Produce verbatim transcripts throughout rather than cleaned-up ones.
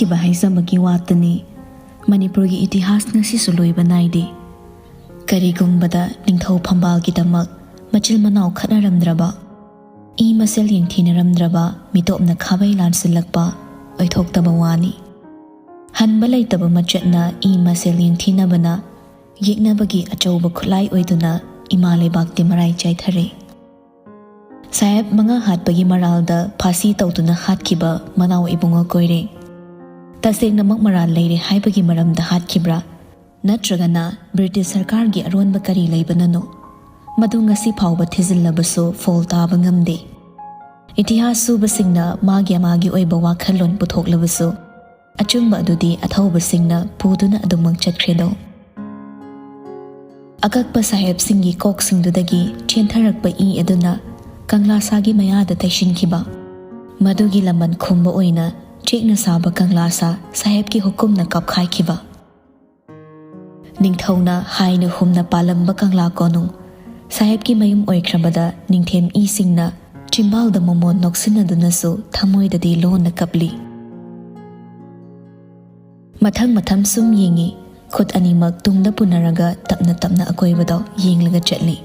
ꯈꯤꯕ ꯍꯥꯏꯖꯕꯒꯤ ꯋꯥꯇꯅꯤ꯫ ꯃꯅꯤꯄꯨꯔꯒꯤ ꯏꯇꯤꯍꯥꯁ ꯉꯁꯤꯁꯨ ꯂꯣꯏꯕ ꯅꯥꯏꯗꯦ꯫ ꯀꯔꯤꯒꯨꯝꯕꯗ ꯅꯤꯡꯊꯧ ꯐꯝꯕꯥꯜꯒꯤꯗꯃꯛ ꯃꯆꯤꯜ ꯃꯅꯥꯎ ꯈꯠꯅꯔꯝꯗ꯭ꯔꯕ, ꯏ ꯃꯁꯦꯜ ꯌꯦꯡꯊꯤꯅꯔꯝꯗ꯭ꯔꯕ ꯃꯤꯇꯣꯞꯅ ꯈꯥꯕꯩ ꯂꯥꯟꯁꯤꯜꯂꯛꯄ ꯑꯣꯏꯊꯣꯛꯇꯕ ꯋꯥꯅꯤ꯫ ꯍꯟꯕ ꯂꯩꯇꯕ ꯃꯆꯠꯅ ꯏ ꯃꯁꯦꯜ ꯌꯦꯡꯊꯤꯅꯕꯅ ꯌꯦꯛꯅꯕꯒꯤ ꯑꯆꯧꯕ ꯈꯨꯠꯂꯥꯏ ꯑꯣꯏꯗꯨꯅ ꯏꯃꯥ ꯂꯩꯕꯥꯛꯇꯤ ꯃꯔꯥꯏ ꯆꯥꯏꯊꯔꯦ꯫ ꯁꯥꯍꯦꯕ ꯃꯉꯥ ꯍꯥꯠꯄꯒꯤ ꯃꯔꯥꯜꯗ ꯐꯥꯁꯤ ꯇꯧꯗꯨꯅ ꯍꯥꯠꯈꯤꯕ ꯃꯅꯥꯎ ꯏꯕꯨꯡꯉꯣ ꯀꯣꯏꯔꯦ꯫ ꯇꯁꯦꯡꯅꯃꯛ ꯃꯔꯥꯜ ꯂꯩꯔꯦ ꯍꯥꯏꯕꯒꯤ ꯃꯔꯝꯗ ꯍꯥꯠꯈꯤꯕ꯭ꯔꯥ? ꯅꯠꯇ꯭ꯔꯒꯅ ꯕ꯭ꯔꯤꯇꯤꯁ ꯁꯔꯀꯥꯔꯒꯤ ꯑꯔꯣꯟꯕ ꯀꯔꯤ ꯂꯩꯕꯅꯅꯣ? ꯃꯗꯨ ꯉꯁꯤ ꯐꯥꯎꯕ ꯊꯤꯖꯤꯜꯂꯕꯁꯨ ꯐꯣꯜ ꯇꯥꯕ ꯉꯝꯗꯦ꯫ ꯏꯇꯤꯍꯥꯁ ꯁꯨꯕꯁꯤꯡꯅ ꯃꯥꯒꯤ ꯃꯥꯒꯤ ꯑꯣꯏꯕ ꯋꯥꯈꯜꯂꯣꯟ ꯄꯨꯊꯣꯛꯂꯕꯁꯨ, ꯑꯆꯨꯝꯕ ꯑꯗꯨꯗꯤ ꯑꯊꯧꯕꯁꯤꯡꯅ ꯄꯨꯗꯨꯅ ꯑꯗꯨꯃꯛ ꯆꯠꯈ꯭ꯔꯦꯗꯣ꯫ ꯑꯀꯛꯄ ꯁꯥꯍꯦꯕꯁꯤꯡꯒꯤ ꯀꯣꯛꯁꯤꯡꯗꯨꯗꯒꯤ ꯆꯦꯟꯊꯔꯛꯄ ꯏ ꯑꯗꯨꯅ ꯀꯪꯂꯥꯁꯥꯒꯤ ꯃꯌꯥꯗ ꯇꯩꯁꯤꯟꯈꯤꯕ꯫ ꯃꯗꯨꯒꯤ ꯂꯃꯟ ꯈꯨꯝꯕ ꯑꯣꯏꯅ ꯆꯦꯛꯅ ꯁꯥꯕ ꯀꯪꯂꯥꯁꯥ ꯁꯥꯍꯦꯕꯀꯤ ꯍꯨꯀꯨꯝꯅ ꯀꯥꯞꯈꯥꯏꯈꯤꯕ꯫ ꯅꯤꯡꯊꯧꯅ ꯍꯥꯏꯅ ꯍꯨꯝꯅ ꯄꯥꯜꯂꯝꯕ ꯀꯪꯂꯥ ꯀꯣꯅꯨꯡ ꯁꯥꯍꯦꯕꯀꯤ ꯃꯌꯨꯝ ꯑꯣꯏꯈ꯭ꯔꯕꯗ ꯅꯤꯡꯊꯦꯝ ꯏꯁꯤꯡꯅ ꯆꯤꯝꯕꯥꯜꯗ ꯃꯃꯣꯟ ꯅꯣꯛꯁꯤꯟꯅꯗꯨꯅꯁꯨ ꯊꯃꯣꯏꯗꯗꯤ ꯂꯣꯟꯅ ꯀꯞꯂꯤ꯫ ꯃꯊꯪ ꯃꯊꯪ ꯁꯨꯝ ꯌꯦꯡꯉꯤ, ꯈꯨꯠ ꯑꯅꯤꯃꯛ ꯇꯨꯡꯗ ꯄꯨꯅꯔꯒ ꯇꯞꯅ ꯇꯞꯅ ꯑꯀꯣꯏꯕꯗꯣ ꯌꯦꯡꯂꯒ ꯆꯠꯂꯤ꯫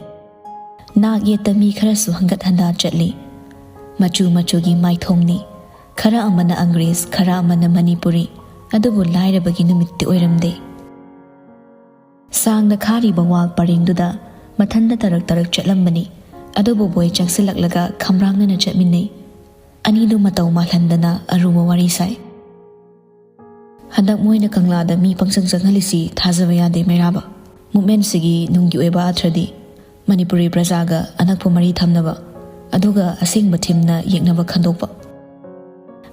ꯅꯥꯛ ꯌꯦꯠꯇ ꯃꯤ ꯈꯔꯁꯨ ꯍꯪꯒꯠ ꯍꯟꯗꯥ ꯆꯠꯂꯤ꯫ ꯃꯆꯨ ꯃꯆꯨꯒꯤ ꯃꯥꯏꯊꯣꯡꯅꯤ꯫ ꯈꯔ ꯑꯃꯅ ꯑꯪꯒ꯭ꯔꯦꯖ, ꯈꯔ ꯑꯃꯅ ꯃꯅꯤꯄꯨꯔꯤ꯫ ꯑꯗꯨꯕꯨ ꯂꯥꯏꯔꯕꯒꯤ ꯅꯨꯃꯤꯠꯇꯤ ꯑꯣꯏꯔꯝꯗꯦ꯫ ꯁꯥꯡꯅ ꯈꯥꯔꯤꯕ ꯋꯥꯜ ꯄꯔꯦꯡꯗꯨꯗ ꯃꯊꯟꯗ ꯇꯔꯛ ꯇꯔꯛ ꯆꯠꯂꯝꯕꯅꯤ꯫ ꯑꯗꯨꯕꯨ ꯕꯣꯏ ꯆꯪꯁꯤꯜꯂꯛꯂꯒ ꯈꯝꯔꯥꯡꯅꯅ ꯆꯠꯃꯤꯟꯅꯩ꯫ ꯑꯅꯤꯗꯨ ꯃꯇꯧ ꯃꯥꯜꯍꯟꯗꯅ ꯑꯔꯨꯕ ꯋꯥꯔꯤ ꯁꯥꯏ꯫ "ꯍꯟꯗꯛ ꯃꯣꯏꯅ ꯀꯪꯂꯥꯗ ꯃꯤ ꯄꯪꯆꯪ ꯆꯪꯍꯜꯂꯤꯁꯤ ꯊꯥꯖꯕ ꯌꯥꯗꯦ ꯃꯩꯔꯥꯕ꯫ ꯃꯨꯞꯃꯦꯟꯁꯤꯒꯤ ꯅꯨꯡꯒꯤ ꯑꯣꯏꯕ ꯑꯥꯊ꯭ꯔꯗꯤ ꯃꯅꯤꯄꯨꯔꯤ ꯄ꯭ꯔꯖꯥꯒ ꯑꯅꯛꯄ ꯃꯔꯤ ꯊꯝꯅꯕ, ꯑꯗꯨꯒ ꯑꯁꯦꯡꯕ ꯊꯤꯝꯅ ꯌꯦꯛꯅꯕ ꯈꯟꯗꯣꯛꯄ꯫"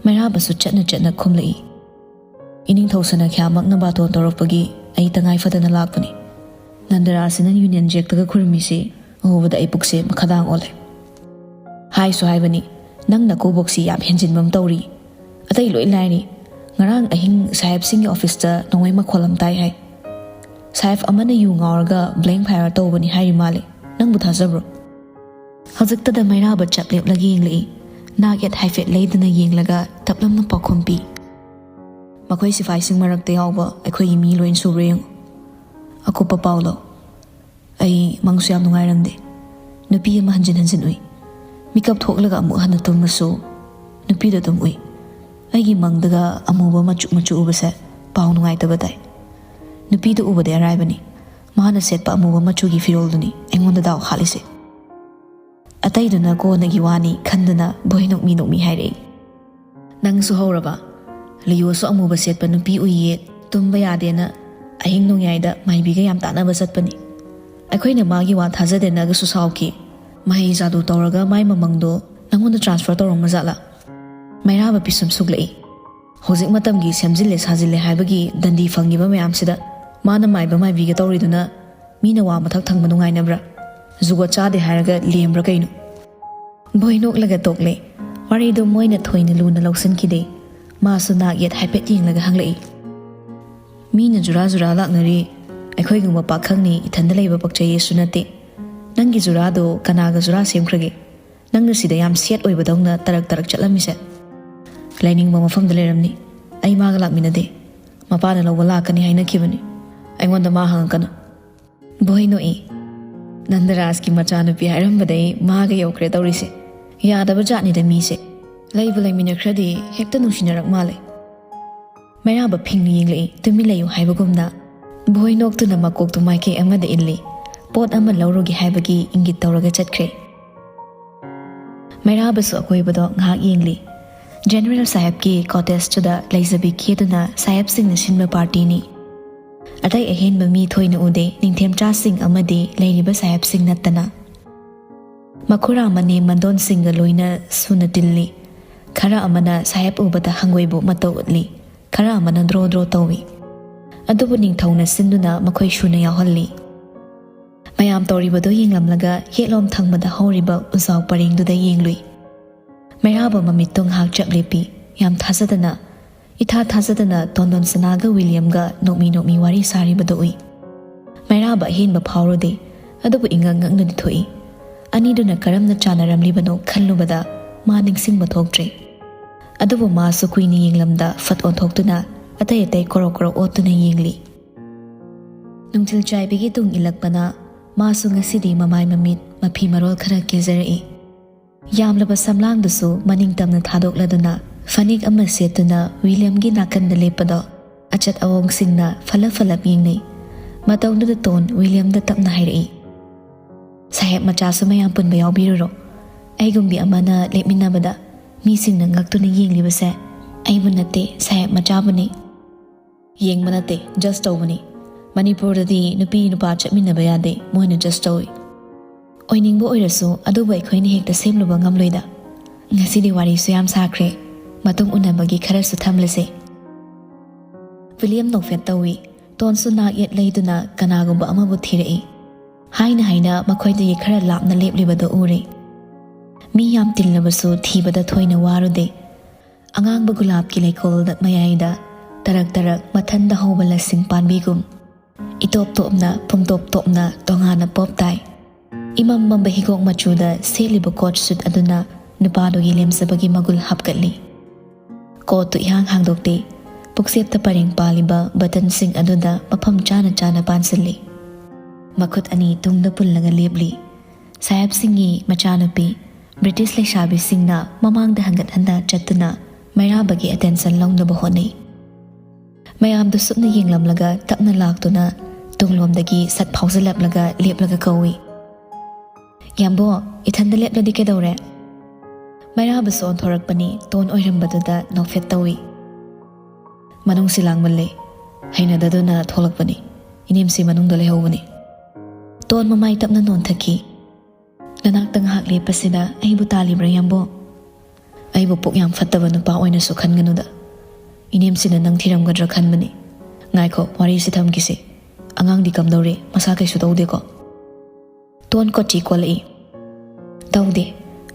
ꯃꯩꯔꯥꯕꯁꯨ ꯆꯠꯅ ꯆꯠꯅ ꯈꯨꯝꯂꯛꯏ꯫ "ꯏꯅꯤꯡꯊꯧ ꯁꯅꯥꯈ꯭ꯌꯥꯃꯛꯅ ꯕꯥꯇꯣꯟ ꯇꯧꯔꯛꯄꯒꯤ ꯑꯩ ꯇꯉꯥꯏ ꯐꯗꯅ ꯂꯥꯛꯄꯅꯤ꯫ ꯅꯟꯗꯔꯥꯖꯁꯤꯅ ꯌꯨꯅꯤꯌꯟ ꯖꯦꯛꯇꯒ ꯈꯨꯔꯨꯝꯃꯤꯁꯤ ꯎꯕꯗ ꯑꯩ ꯄꯨꯛꯁꯦ ꯃꯈꯥꯗꯥꯡ ꯑꯣꯜꯂꯦ꯫ ꯍꯥꯏꯁꯨ ꯍꯥꯏꯕꯅꯤ, ꯅꯪ ꯅꯀꯨꯕꯣꯛꯁꯤ ꯌꯥꯝ ꯍꯦꯟꯖꯤꯟꯕ ꯑꯃ ꯇꯧꯔꯤ꯫ ꯑꯇꯩ ꯂꯣꯏ ꯂꯥꯏꯔꯤ, ꯉꯔꯥꯡ ꯑꯍꯤꯡ ꯁꯥꯍꯦꯕꯁꯤꯡꯒꯤ ꯑꯣꯐꯤꯁꯇ ꯅꯣꯡꯃꯩ ꯃꯈꯣꯜ ꯑꯃ ꯇꯥꯏ ꯍꯥꯏ꯫ ꯁꯥꯍꯦꯕ ꯑꯃꯅ ꯌꯨ ꯉꯥꯎꯔꯒ ꯕ꯭ꯂꯦꯡ ꯐꯥꯌꯔ ꯇꯧꯕꯅꯤ ꯍꯥꯏꯔꯤ ꯃꯥꯜꯂꯦ꯫ ꯅꯪꯕꯨ ꯊꯥꯖꯕ꯭ꯔꯣ?" ꯍꯧꯖꯤꯛꯇꯗ ꯃꯩꯔꯥꯕ ꯆꯞ ꯂꯦꯞꯂꯒ ꯌꯦꯡꯂꯛꯏ꯫ ꯅꯥꯛ ꯌꯦꯠ ꯍꯥꯏꯐꯦꯠ ꯂꯩꯗꯨꯅ ꯌꯦꯡꯂꯒ ꯇꯞꯂꯞꯅ ꯄꯥꯎꯈꯨꯝ ꯄꯤ꯫ ꯃꯈꯣꯏ ꯁꯤꯐꯥꯏꯁꯤꯡ ꯃꯔꯛꯇ ꯌꯥꯎꯕ ꯑꯩꯈꯣꯏꯒꯤ ꯃꯤ ꯂꯣꯏꯅ ꯁꯨꯕ꯭ꯔꯥ ꯌꯦꯡꯉꯨ꯫ ꯑꯀꯨꯞꯄ ꯄꯥꯎ ꯂꯧ꯫ ꯑꯩ ꯃꯪꯁꯨ ꯌꯥꯝ ꯅꯨꯡꯉꯥꯏꯔꯝꯗꯦ꯫ ꯅꯨꯄꯤ ꯑꯃ ꯍꯟꯖꯤꯟ ꯍꯟꯖꯤꯟ ꯎꯏ꯫ ꯃꯤꯀꯞ ꯊꯣꯛꯂꯒ ꯑꯃꯨꯛ ꯍꯟꯅ ꯇꯨꯝꯃꯁꯨ ꯅꯨꯄꯤꯗꯣ ꯑꯗꯨꯝ ꯎꯏ꯫ ꯑꯩꯒꯤ ꯃꯪꯗꯒ ꯑꯃꯨꯕ ꯃꯆꯨ ꯃꯆꯨ ꯎꯕꯁꯦ ꯄꯥꯎ ꯅꯨꯡꯉꯥꯏꯇꯕ ꯇꯥꯏ꯫ ꯅꯨꯄꯤꯗꯣ ꯎꯕꯗꯤ ꯑꯔꯥꯏꯕꯅꯤ꯫ ꯃꯥꯅ ꯁꯦꯠꯄ ꯑꯃꯨꯕ ꯃꯆꯨꯒꯤ ꯐꯤꯔꯣꯜꯗꯨꯅꯤ ꯑꯩꯉꯣꯟꯗ ꯗꯥꯎ ꯍꯥꯠꯂꯤꯁꯦ꯫ ꯑꯇꯩꯗꯨꯅ ꯀꯣꯟꯅꯒꯤ ꯋꯥꯅꯤ ꯈꯟꯗꯨꯅ ꯕꯣꯏ ꯅꯣꯛꯃꯤ ꯅꯣꯛꯃꯤ ꯍꯥꯏꯔꯛꯏ꯫ "ꯅꯪꯁꯨ ꯍꯧꯔꯕ? ꯂꯤꯌꯣꯁꯨ ꯑꯃꯨꯕ ꯁꯦꯠꯄ ꯅꯨꯄꯤ ꯎꯏꯌꯦ, ꯇꯨꯝꯕ ꯌꯥꯗꯦꯅ ꯑꯍꯤꯡ ꯅꯣꯡꯌꯥꯏꯗ ꯃꯥꯏꯕꯤꯒ ꯌꯥꯝ ꯇꯥꯟꯅꯕ ꯆꯠꯄꯅꯤ꯫ ꯑꯩꯈꯣꯏꯅ ꯃꯥꯒꯤ ꯋꯥ ꯊꯥꯖꯗꯦꯅꯒꯁꯨ ꯁꯥꯎꯈꯤ꯫ ꯃꯍꯩ ꯖꯥꯗꯨ ꯇꯧꯔꯒ ꯃꯥꯏ ꯃꯃꯪꯗꯣ ꯅꯪꯉꯣꯟꯗ ꯇ꯭ꯔꯥꯟꯁꯐꯔ ꯇꯧꯔꯝꯃ ꯖꯥꯠꯂꯥ?" ꯃꯩꯔꯥꯕ ꯄꯤꯁꯨꯝ ꯁꯨꯛꯂꯛꯏ꯫ "ꯍꯧꯖꯤꯛ ꯃꯇꯝꯒꯤ ꯁꯦꯝꯖꯤꯜꯂꯦ ꯁꯥꯖꯤꯜꯂꯦ ꯍꯥꯏꯕꯒꯤ ꯗꯟꯗꯤ ꯐꯪꯉꯤꯕ ꯃꯌꯥꯝꯁꯤꯗ ꯃꯥꯅ ꯃꯥꯏꯕ ꯃꯥꯏꯕꯤꯒ ꯇꯧꯔꯤꯗꯨꯅ ꯃꯤꯅ ꯋꯥ ꯃꯊꯛ ꯊꯪꯕ ꯅꯨꯡꯉꯥꯏꯅꯕ꯭ꯔꯥ? ꯖꯨꯒꯣꯠ ꯆꯥꯗꯦ ꯍꯥꯏꯔꯒ ꯂꯦꯝꯕ꯭ꯔꯥ ꯀꯩꯅꯣ?" ꯕꯣꯏ ꯅꯣꯛꯂꯒ ꯇꯣꯛꯂꯦ꯫ ꯋꯥꯔꯤꯗꯨ ꯃꯣꯏꯅ ꯊꯣꯏꯅ ꯂꯨꯅ ꯂꯧꯁꯤꯟꯈꯤꯗꯦ꯫ ꯃꯥꯁꯨ ꯅꯥꯛ ꯌꯦꯠ ꯍꯥꯏꯐꯦꯠ ꯌꯦꯡꯂꯒ ꯍꯪꯂꯛꯏ꯫ "ꯃꯤꯅ ꯖꯨꯔꯥ ꯖꯨꯔꯥ ꯂꯥꯛꯅꯔꯤ꯫ ꯑꯩꯈꯣꯏꯒꯨꯝꯕ ꯄꯥꯈꯪꯅꯤ ꯏꯊꯟꯗ ꯂꯩꯕ ꯄꯛꯆꯩꯌꯦꯁꯨ ꯅꯠꯇꯦ꯫ ꯅꯪꯒꯤ ꯖꯨꯔꯥꯗꯣ ꯀꯅꯥꯒ ꯖꯨꯔꯥ ꯁꯦꯝꯈ꯭ꯔꯒꯦ? ꯅꯪꯅ ꯁꯤꯗ ꯌꯥꯝ ꯁꯦꯠ ꯑꯣꯏꯕꯗꯧꯅ ꯇꯔꯛ ꯇꯔꯛ ꯆꯠꯂꯝꯃꯤꯁꯦ꯫ ꯂꯩꯅꯤꯡꯕ ꯃꯐꯝꯗ ꯂꯩꯔꯝꯅꯤ꯫ ꯑꯩ ꯃꯥꯒ ꯂꯥꯛꯃꯤꯟꯅꯗꯦ꯫ ꯃꯄꯥꯅ ꯂꯧꯕ ꯂꯥꯛꯀꯅꯤ ꯍꯥꯏꯅꯈꯤꯕꯅꯤ꯫ ꯑꯩꯉꯣꯟꯗ ꯃꯥ ꯍꯪꯉꯛꯀꯅꯨ꯫" ꯕꯣꯏ ꯅꯣꯛꯏ꯫ "ꯅꯟꯗꯔꯥꯖꯀꯤ ꯃꯆꯥꯅꯨꯄꯤ ꯍꯥꯏꯔꯝꯕꯗꯩ ꯃꯥꯒ ꯌꯧꯈ꯭ꯔꯦ ꯇꯧꯔꯤꯁꯦ꯫ ꯌꯥꯗꯕ ꯖꯥꯠꯅꯤꯗ ꯃꯤꯁꯦ꯫ ꯂꯩꯕꯨ ꯂꯩꯃꯤꯟꯅꯈ꯭ꯔꯗꯤ ꯍꯦꯛꯇ ꯅꯨꯡꯁꯤꯅꯔꯛ ꯃꯥꯜꯂꯦ꯫" ꯃꯩꯔꯥꯕ ꯐꯤꯡꯅ ꯌꯦꯡꯂꯛꯏ, ꯇꯨꯃꯤꯟ ꯂꯩꯌꯨ ꯍꯥꯏꯕꯒꯨꯝꯅ꯫ ꯕꯣꯏ ꯅꯣꯛꯇꯨꯅ ꯃꯀꯣꯛꯇꯨ ꯃꯥꯏꯀꯩ ꯑꯃꯗ ꯏꯜꯂꯤ꯫ ꯄꯣꯠ ꯑꯃ ꯂꯧꯔꯨꯒꯦ ꯍꯥꯏꯕꯒꯤ ꯏꯪꯒꯤꯠ ꯇꯧꯔꯒ ꯆꯠꯈ꯭ꯔꯦ꯫ ꯃꯩꯔꯥꯕꯁꯨ ꯑꯀꯣꯏꯕꯗꯣ ꯉꯥꯏꯍꯥꯛ ꯌꯦꯡꯂꯤ꯫ ꯖꯦꯅꯔꯦꯜ ꯁꯥꯍꯦꯕꯀꯤ ꯀꯣꯇꯦꯖꯇꯨꯗ ꯂꯩꯖꯕꯤ ꯀꯦꯗꯨꯅ ꯁꯥꯍꯦꯕꯁꯤꯡꯅ ꯁꯤꯟꯕ ꯄꯥꯔꯇꯤꯅꯤ꯫ ꯑꯇꯩ ꯑꯍꯦꯟꯕ ꯃꯤ ꯊꯣꯏꯅ ꯎꯗꯦ, ꯅꯤꯡꯊꯦꯝꯆꯥꯁꯤꯡ ꯑꯃꯗꯤ ꯂꯩꯔꯤꯕ ꯁꯥꯍꯦꯕꯁꯤꯡ ꯅꯠꯇꯅ꯫ ꯃꯈꯨꯔꯥ ꯃꯅꯦꯝ ꯃꯟꯗꯣꯟꯁꯤꯡꯒ ꯂꯣꯏꯅ ꯁꯨꯅ ꯇꯤꯜꯂꯤ꯫ ꯈꯔ ꯑꯃꯅ ꯁꯥꯍꯦꯕ ꯎꯕꯗ ꯍꯪꯒꯣꯏꯕ ꯃꯇꯧ ꯎꯠꯂꯤ, ꯈꯔ ꯑꯃꯅ ꯗ꯭ꯔꯣ ꯗ꯭ꯔꯣ ꯇꯧꯏ꯫ ꯑꯗꯨꯕꯨ ꯅꯤꯡꯊꯧꯅ ꯁꯤꯟꯗꯨꯅ ꯃꯈꯣꯏ ꯁꯨꯅ ꯌꯥꯎꯍꯜꯂꯤ꯫ ꯃꯌꯥꯝ ꯇꯧꯔꯤꯕꯗꯨ ꯌꯦꯡꯂꯝꯂꯒ ꯌꯦꯠꯂꯣꯝ ꯊꯪꯕꯗ ꯍꯧꯔꯤꯕ ꯎꯖꯥꯎ ꯄꯔꯦꯡꯗꯨꯗ ꯌꯦꯡꯂꯨꯏ꯫ ꯃꯩꯔꯥꯕ ꯃꯃꯤꯠꯇꯨ ꯉꯥꯏꯍꯥꯛ ꯆꯞ ꯂꯦꯞꯄꯤ꯫ ꯌꯥꯝ ꯊꯥꯖꯗꯅ, ꯏꯊꯥ ꯊꯥꯖꯗꯅ ꯇꯣꯟꯗꯣꯟ ꯁꯅꯥꯒ ꯋꯤꯂꯤꯌꯝꯒ ꯅꯣꯛꯃꯤ ꯅꯣꯛꯃꯤ ꯋꯥꯔꯤ ꯁꯥꯔꯤꯕꯗꯨ ꯎꯏ꯫ ꯃꯩꯔꯥꯕ ꯑꯍꯦꯟꯕ ꯐꯥꯎꯔꯨꯗꯦ, ꯑꯗꯨꯕꯨ ꯏꯉꯛ ꯉꯛꯅꯗꯤ ꯊꯣꯛꯏ꯫ ꯑꯅꯤꯗꯨꯅ ꯀꯔꯝꯅ ꯆꯥꯟꯅꯔꯝꯂꯤꯕꯅꯣ ꯈꯜꯂꯨꯕꯗ ꯃꯥ ꯅꯤꯡꯁꯤꯡꯕ ꯊꯣꯛꯇ꯭ꯔꯦ꯫ ꯑꯗꯨꯕꯨ ꯃꯥꯁꯨ ꯀꯨꯏꯅ ꯌꯦꯡꯂꯝꯗ ꯐꯠ ꯑꯣꯟꯊꯣꯛꯇꯨꯅ, ꯑꯇꯩ ꯑꯇꯩ ꯀꯣꯔꯣꯛ ꯀꯣꯔꯣꯛ ꯑꯣꯠꯇꯨꯅ ꯌꯦꯡꯂꯤ꯫ ꯅꯨꯡꯊꯤꯜ ꯆꯥꯏꯕꯤꯒꯤ ꯇꯨꯡ ꯏꯜꯂꯛꯄꯅ ꯃꯥꯁꯨ ꯉꯁꯤꯗꯤ ꯃꯃꯥꯏ ꯃꯃꯤꯠ ꯃꯐꯤ ꯃꯔꯣꯜ ꯈꯔ ꯀꯦꯖꯔꯛꯏ꯫ ꯌꯥꯝꯂꯕ ꯁꯝꯂꯥꯡꯗꯨꯁꯨ ꯃꯅꯤꯡ ꯇꯝꯅ ꯊꯥꯗꯣꯛꯂꯗꯨꯅ ꯐꯅꯦꯛ ꯑꯃ ꯁꯦꯠꯇꯨꯅ ꯋꯤꯂꯤꯌꯝꯒꯤ ꯅꯥꯀꯟꯗ ꯂꯦꯞꯄꯗꯣ ꯑꯆꯠ ꯑꯋꯣꯡꯁꯤꯡꯅ ꯐꯂꯞ ꯐꯂꯞ ꯌꯦꯡꯅꯩ꯫ ꯃꯇꯧꯗꯨꯗ ꯇꯣꯟ ꯋꯤꯂꯤꯌꯝꯗ ꯇꯞꯅ ꯍꯥꯏꯔꯛꯏ, "ꯁꯥꯍꯦꯕ ꯃꯆꯥꯁꯨ ꯃꯌꯥꯝ ꯄꯨꯟꯕ ꯌꯥꯎꯕꯤꯔꯨꯔꯣ꯫ ꯑꯩꯒꯨꯝꯕꯤ ꯑꯃꯅ ꯂꯦꯞꯃꯤꯟꯅꯕꯗ ꯃꯤꯁꯤꯡꯅ ꯉꯛꯇꯨꯅ ꯌꯦꯡꯂꯤꯕꯁꯦ ꯑꯩꯕꯨ ꯅꯠꯇꯦ, ꯁꯥꯍꯦꯕ ꯃꯆꯥꯕꯨꯅꯤ꯫ ꯌꯦꯡꯕ ꯅꯠꯇꯦ, ꯖꯁ ꯇꯧꯕꯅꯤ꯫ ꯃꯅꯤꯄꯨꯔꯗꯗꯤ ꯅꯨꯄꯤ ꯅꯨꯄꯥ ꯆꯠꯃꯤꯟꯅꯕ ꯌꯥꯗꯦ, ꯃꯣꯏꯅ ꯖꯁ ꯇꯧꯏ꯫ ꯑꯣꯏꯅꯤꯡꯕ ꯑꯣꯏꯔꯁꯨ ꯑꯗꯨꯕꯨ ꯑꯩꯈꯣꯏꯅ ꯍꯦꯛꯇ ꯁꯦꯝꯂꯨꯕ ꯉꯝꯂꯣꯏꯗ꯫ ꯉꯁꯤꯗꯤ ꯋꯥꯔꯤꯁꯨ ꯌꯥꯝ ꯁꯥꯈ꯭ꯔꯦ, ꯃꯇꯨꯡ ꯎꯅꯕꯒꯤ ꯈꯔꯁꯨ ꯊꯝꯂꯁꯦ꯫" ꯋꯤꯂꯤꯌꯝ ꯅꯣꯛꯐꯦꯠ ꯇꯧꯏ꯫ ꯇꯣꯟꯁꯨ ꯅꯥꯛ ꯌꯦꯠ ꯂꯩꯗꯨꯅ ꯀꯅꯥꯒꯨꯝꯕ ꯑꯃꯕꯨ ꯊꯤꯔꯛꯏ꯫ ꯍꯥꯏꯅ ꯍꯥꯏꯅ ꯃꯈꯣꯏꯗꯒꯤ ꯈꯔ ꯂꯥꯞꯅ ꯂꯦꯞꯂꯤꯕꯗꯨ ꯎꯔꯦ꯫ ꯃꯤ ꯌꯥꯝ ꯇꯤꯜꯂꯕꯁꯨ ꯊꯤꯕꯗ ꯊꯣꯏꯅ ꯋꯥꯔꯨꯗꯦ꯫ ꯑꯉꯥꯡꯕ ꯒꯨꯂꯥꯞꯀꯤ ꯂꯩꯀꯣꯜꯗ ꯃꯌꯥꯏꯗ ꯇꯔꯛ ꯇꯔꯛ ꯃꯊꯟꯗ ꯍꯧꯕ ꯂꯁꯤꯡ ꯄꯥꯟꯕꯤꯒꯨꯝ ꯏꯇꯣꯞ ꯇꯣꯞꯅ, ꯄꯨꯝꯇꯣꯞ ꯇꯣꯞꯅ ꯇꯣꯉꯥꯟꯅ ꯄꯣꯞ ꯇꯥꯏ꯫ ꯏꯃꯝ ꯃꯝꯕ ꯍꯤꯒꯣꯛ ꯃꯆꯨꯗ ꯁꯦꯠꯂꯤꯕ ꯀꯣꯠ ꯁꯨꯠ ꯑꯗꯨꯅ ꯅꯨꯄꯥꯗꯨꯒꯤ ꯂꯦꯝꯖꯕꯒꯤ ꯃꯒꯨꯜ ꯍꯥꯞꯀꯠꯂꯤ꯫ ꯀꯣꯠꯇꯨ ꯏꯍꯥꯡ ꯍꯥꯡꯗꯣꯛꯇꯦ꯫ ꯄꯨꯛꯆꯦꯞꯇ ꯄꯔꯦꯡ ꯄꯥꯜꯂꯤꯕ ꯕꯇꯟꯁꯤꯡ ꯑꯗꯨꯗ ꯃꯐꯝ ꯆꯥꯅ ꯆꯥꯅ ꯄꯥꯟꯁꯤꯜꯂꯤ꯫ ꯃꯈꯨꯠ ꯑꯅꯤ ꯇꯨꯡꯗ ꯄꯨꯜꯂꯒ ꯂꯦꯞꯂꯤ꯫ ꯁꯥꯍꯦꯕꯁꯤꯡꯒꯤ ꯃꯆꯥꯅꯨꯄꯤ ꯕ꯭ꯔꯤꯇꯤꯁ ꯂꯩꯁꯥꯕꯤꯁꯤꯡꯅ ꯃꯃꯥꯡꯗ ꯍꯟꯒꯠ ꯍꯟꯗ ꯆꯠꯇꯨꯅ ꯃꯩꯔꯥꯕꯒꯤ ꯑꯦꯇꯦꯟꯁꯟ ꯂꯧꯅꯕ ꯍꯣꯠꯅꯩ꯫ ꯃꯌꯥꯝꯗꯨ ꯁꯨꯞꯅ ꯌꯦꯡꯂꯝꯂꯒ ꯇꯞꯅ ꯂꯥꯛꯇꯨꯅ ꯇꯨꯡꯂꯣꯝꯗꯒꯤ ꯁꯠ ꯐꯥꯎꯖꯤꯜꯂꯛꯂꯒ ꯂꯦꯞꯂꯒ ꯀꯧꯏ, "ꯌꯥꯝꯕꯣ, ꯏꯊꯟꯗ ꯂꯦꯞꯂꯗꯤ ꯀꯩꯗꯧꯔꯦ?" ꯃꯩꯔꯥꯕꯁꯨ ꯑꯣꯟꯊꯣꯔꯛꯄꯅꯤ, ꯇꯣꯟ ꯑꯣꯏꯔꯝꯕꯗꯨꯗ ꯅꯣꯛꯐꯦꯠ ꯇꯧꯏ꯫ "ꯃꯅꯨꯡꯁꯤ ꯂꯥꯡꯃꯜꯂꯦ, ꯍꯩꯅꯗꯗꯨꯅ ꯊꯣꯛꯂꯛꯄꯅꯤ꯫ ꯏꯅꯦꯝꯁꯤ ꯃꯅꯨꯡꯗ ꯂꯩꯍꯧꯕꯅꯤ꯫" ꯇꯣꯟ ꯃꯃꯥꯏ ꯇꯞꯅ ꯅꯣꯟꯊꯈꯤ꯫ "ꯅꯅꯥꯛꯇ ꯉꯥꯏꯍꯥꯛ ꯂꯦꯞꯄꯁꯤꯗ ꯑꯩꯕꯨ ꯇꯥꯜꯂꯤꯕ꯭ꯔꯥ, ꯌꯥꯝꯕꯣ? ꯑꯩꯕꯨ ꯄꯨꯛ ꯌꯥꯝ ꯐꯠꯇꯕ ꯅꯨꯄꯥ ꯑꯣꯏꯅꯁꯨ ꯈꯟꯒꯅꯨꯗ꯫ ꯏꯅꯦꯝꯁꯤꯅ ꯅꯪ ꯊꯤꯔꯝꯒꯗ꯭ꯔꯥ ꯈꯟꯕꯅꯤ꯫ ꯉꯥꯏꯈꯣ, ꯋꯥꯔꯤꯁꯤ ꯊꯝꯈꯤꯁꯤ꯫ ꯑꯉꯥꯡꯗꯤ ꯀꯝꯗꯧꯔꯤ? ꯃꯁꯥ ꯀꯩꯁꯨ ꯇꯧꯗꯦꯀꯣ?" ꯇꯣꯟ ꯀꯣꯆꯤ ꯀꯣꯜꯂꯛꯏ꯫ "ꯇꯧꯗꯦ,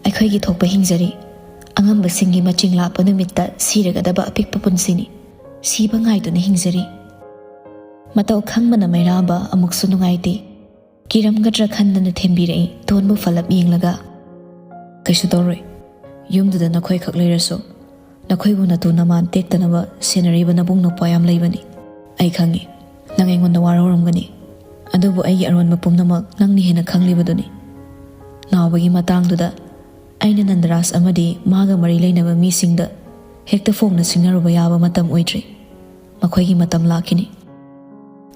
ꯑꯩꯈꯣꯏꯒꯤ ꯊꯣꯛꯄ ꯍꯤꯡꯖꯔꯤ꯫ ꯑꯉꯝꯕꯁꯤꯡꯒꯤ ꯃꯆꯤꯡ ꯂꯥꯛꯄ ꯅꯨꯃꯤꯠꯇ ꯁꯤꯔꯒꯗꯕ ꯑꯄꯤꯛꯄ ꯄꯨꯟꯁꯤꯅꯤ꯫ ꯁꯤꯕ ꯉꯥꯏꯗꯨꯅ ꯍꯤꯡꯖꯔꯤ꯫" ꯃꯇꯧ ꯈꯪꯕꯅ ꯃꯩꯔꯥꯕ ꯑꯃꯨꯛꯁꯨ ꯅꯨꯡꯉꯥꯏꯇꯦ꯫ ꯀꯤꯔꯝꯒꯗ꯭ꯔꯥ ꯈꯟꯗꯅ ꯊꯦꯝꯕꯤꯔꯛꯏ, ꯇꯣꯟꯕꯨ ꯐꯂꯞ ꯌꯦꯡꯂꯒ꯫ "ꯀꯩꯁꯨ ꯇꯧꯔꯣꯏ꯫ ꯌꯨꯝꯗꯨꯗ ꯅꯈꯣꯏꯈꯛ ꯂꯩꯔꯁꯨ ꯅꯈꯣꯏꯕꯨ ꯅꯇꯨ ꯅꯃꯥꯟ ꯇꯦꯛꯇꯅꯕ ꯁꯦꯟꯅꯔꯤꯕ ꯅꯕꯨꯡ ꯅꯧꯄ꯭ꯋꯥ ꯌꯥꯝ ꯂꯩꯕꯅꯤ꯫ ꯑꯩ ꯈꯪꯏ, ꯅꯪ ꯑꯩꯉꯣꯟꯗ ꯋꯥꯔꯧꯔꯝꯒꯅꯤ꯫ ꯑꯗꯨꯕꯨ ꯑꯩꯒꯤ ꯑꯔꯣꯟꯕ ꯄꯨꯝꯅꯃꯛ ꯅꯪꯅ ꯍꯦꯟꯅ ꯈꯪꯂꯤꯕꯗꯨꯅꯤ꯫ ꯅꯥꯎꯕꯒꯤ ꯃꯇꯥꯡꯗꯨꯗ ꯑꯩꯅ ꯅꯟꯗꯔꯥꯖ ꯑꯃꯗꯤ ꯃꯥꯒ ꯃꯔꯤ ꯂꯩꯅꯕ ꯃꯤꯁꯤꯡꯗ ꯍꯦꯛꯇ ꯐꯣꯡꯅ ꯁꯤꯡꯅꯔꯨꯕ ꯌꯥꯕ ꯃꯇꯝ ꯑꯣꯏꯗ꯭ꯔꯤ꯫ ꯃꯈꯣꯏꯒꯤ ꯃꯇꯝ ꯂꯥꯛꯈꯤꯅꯤ꯫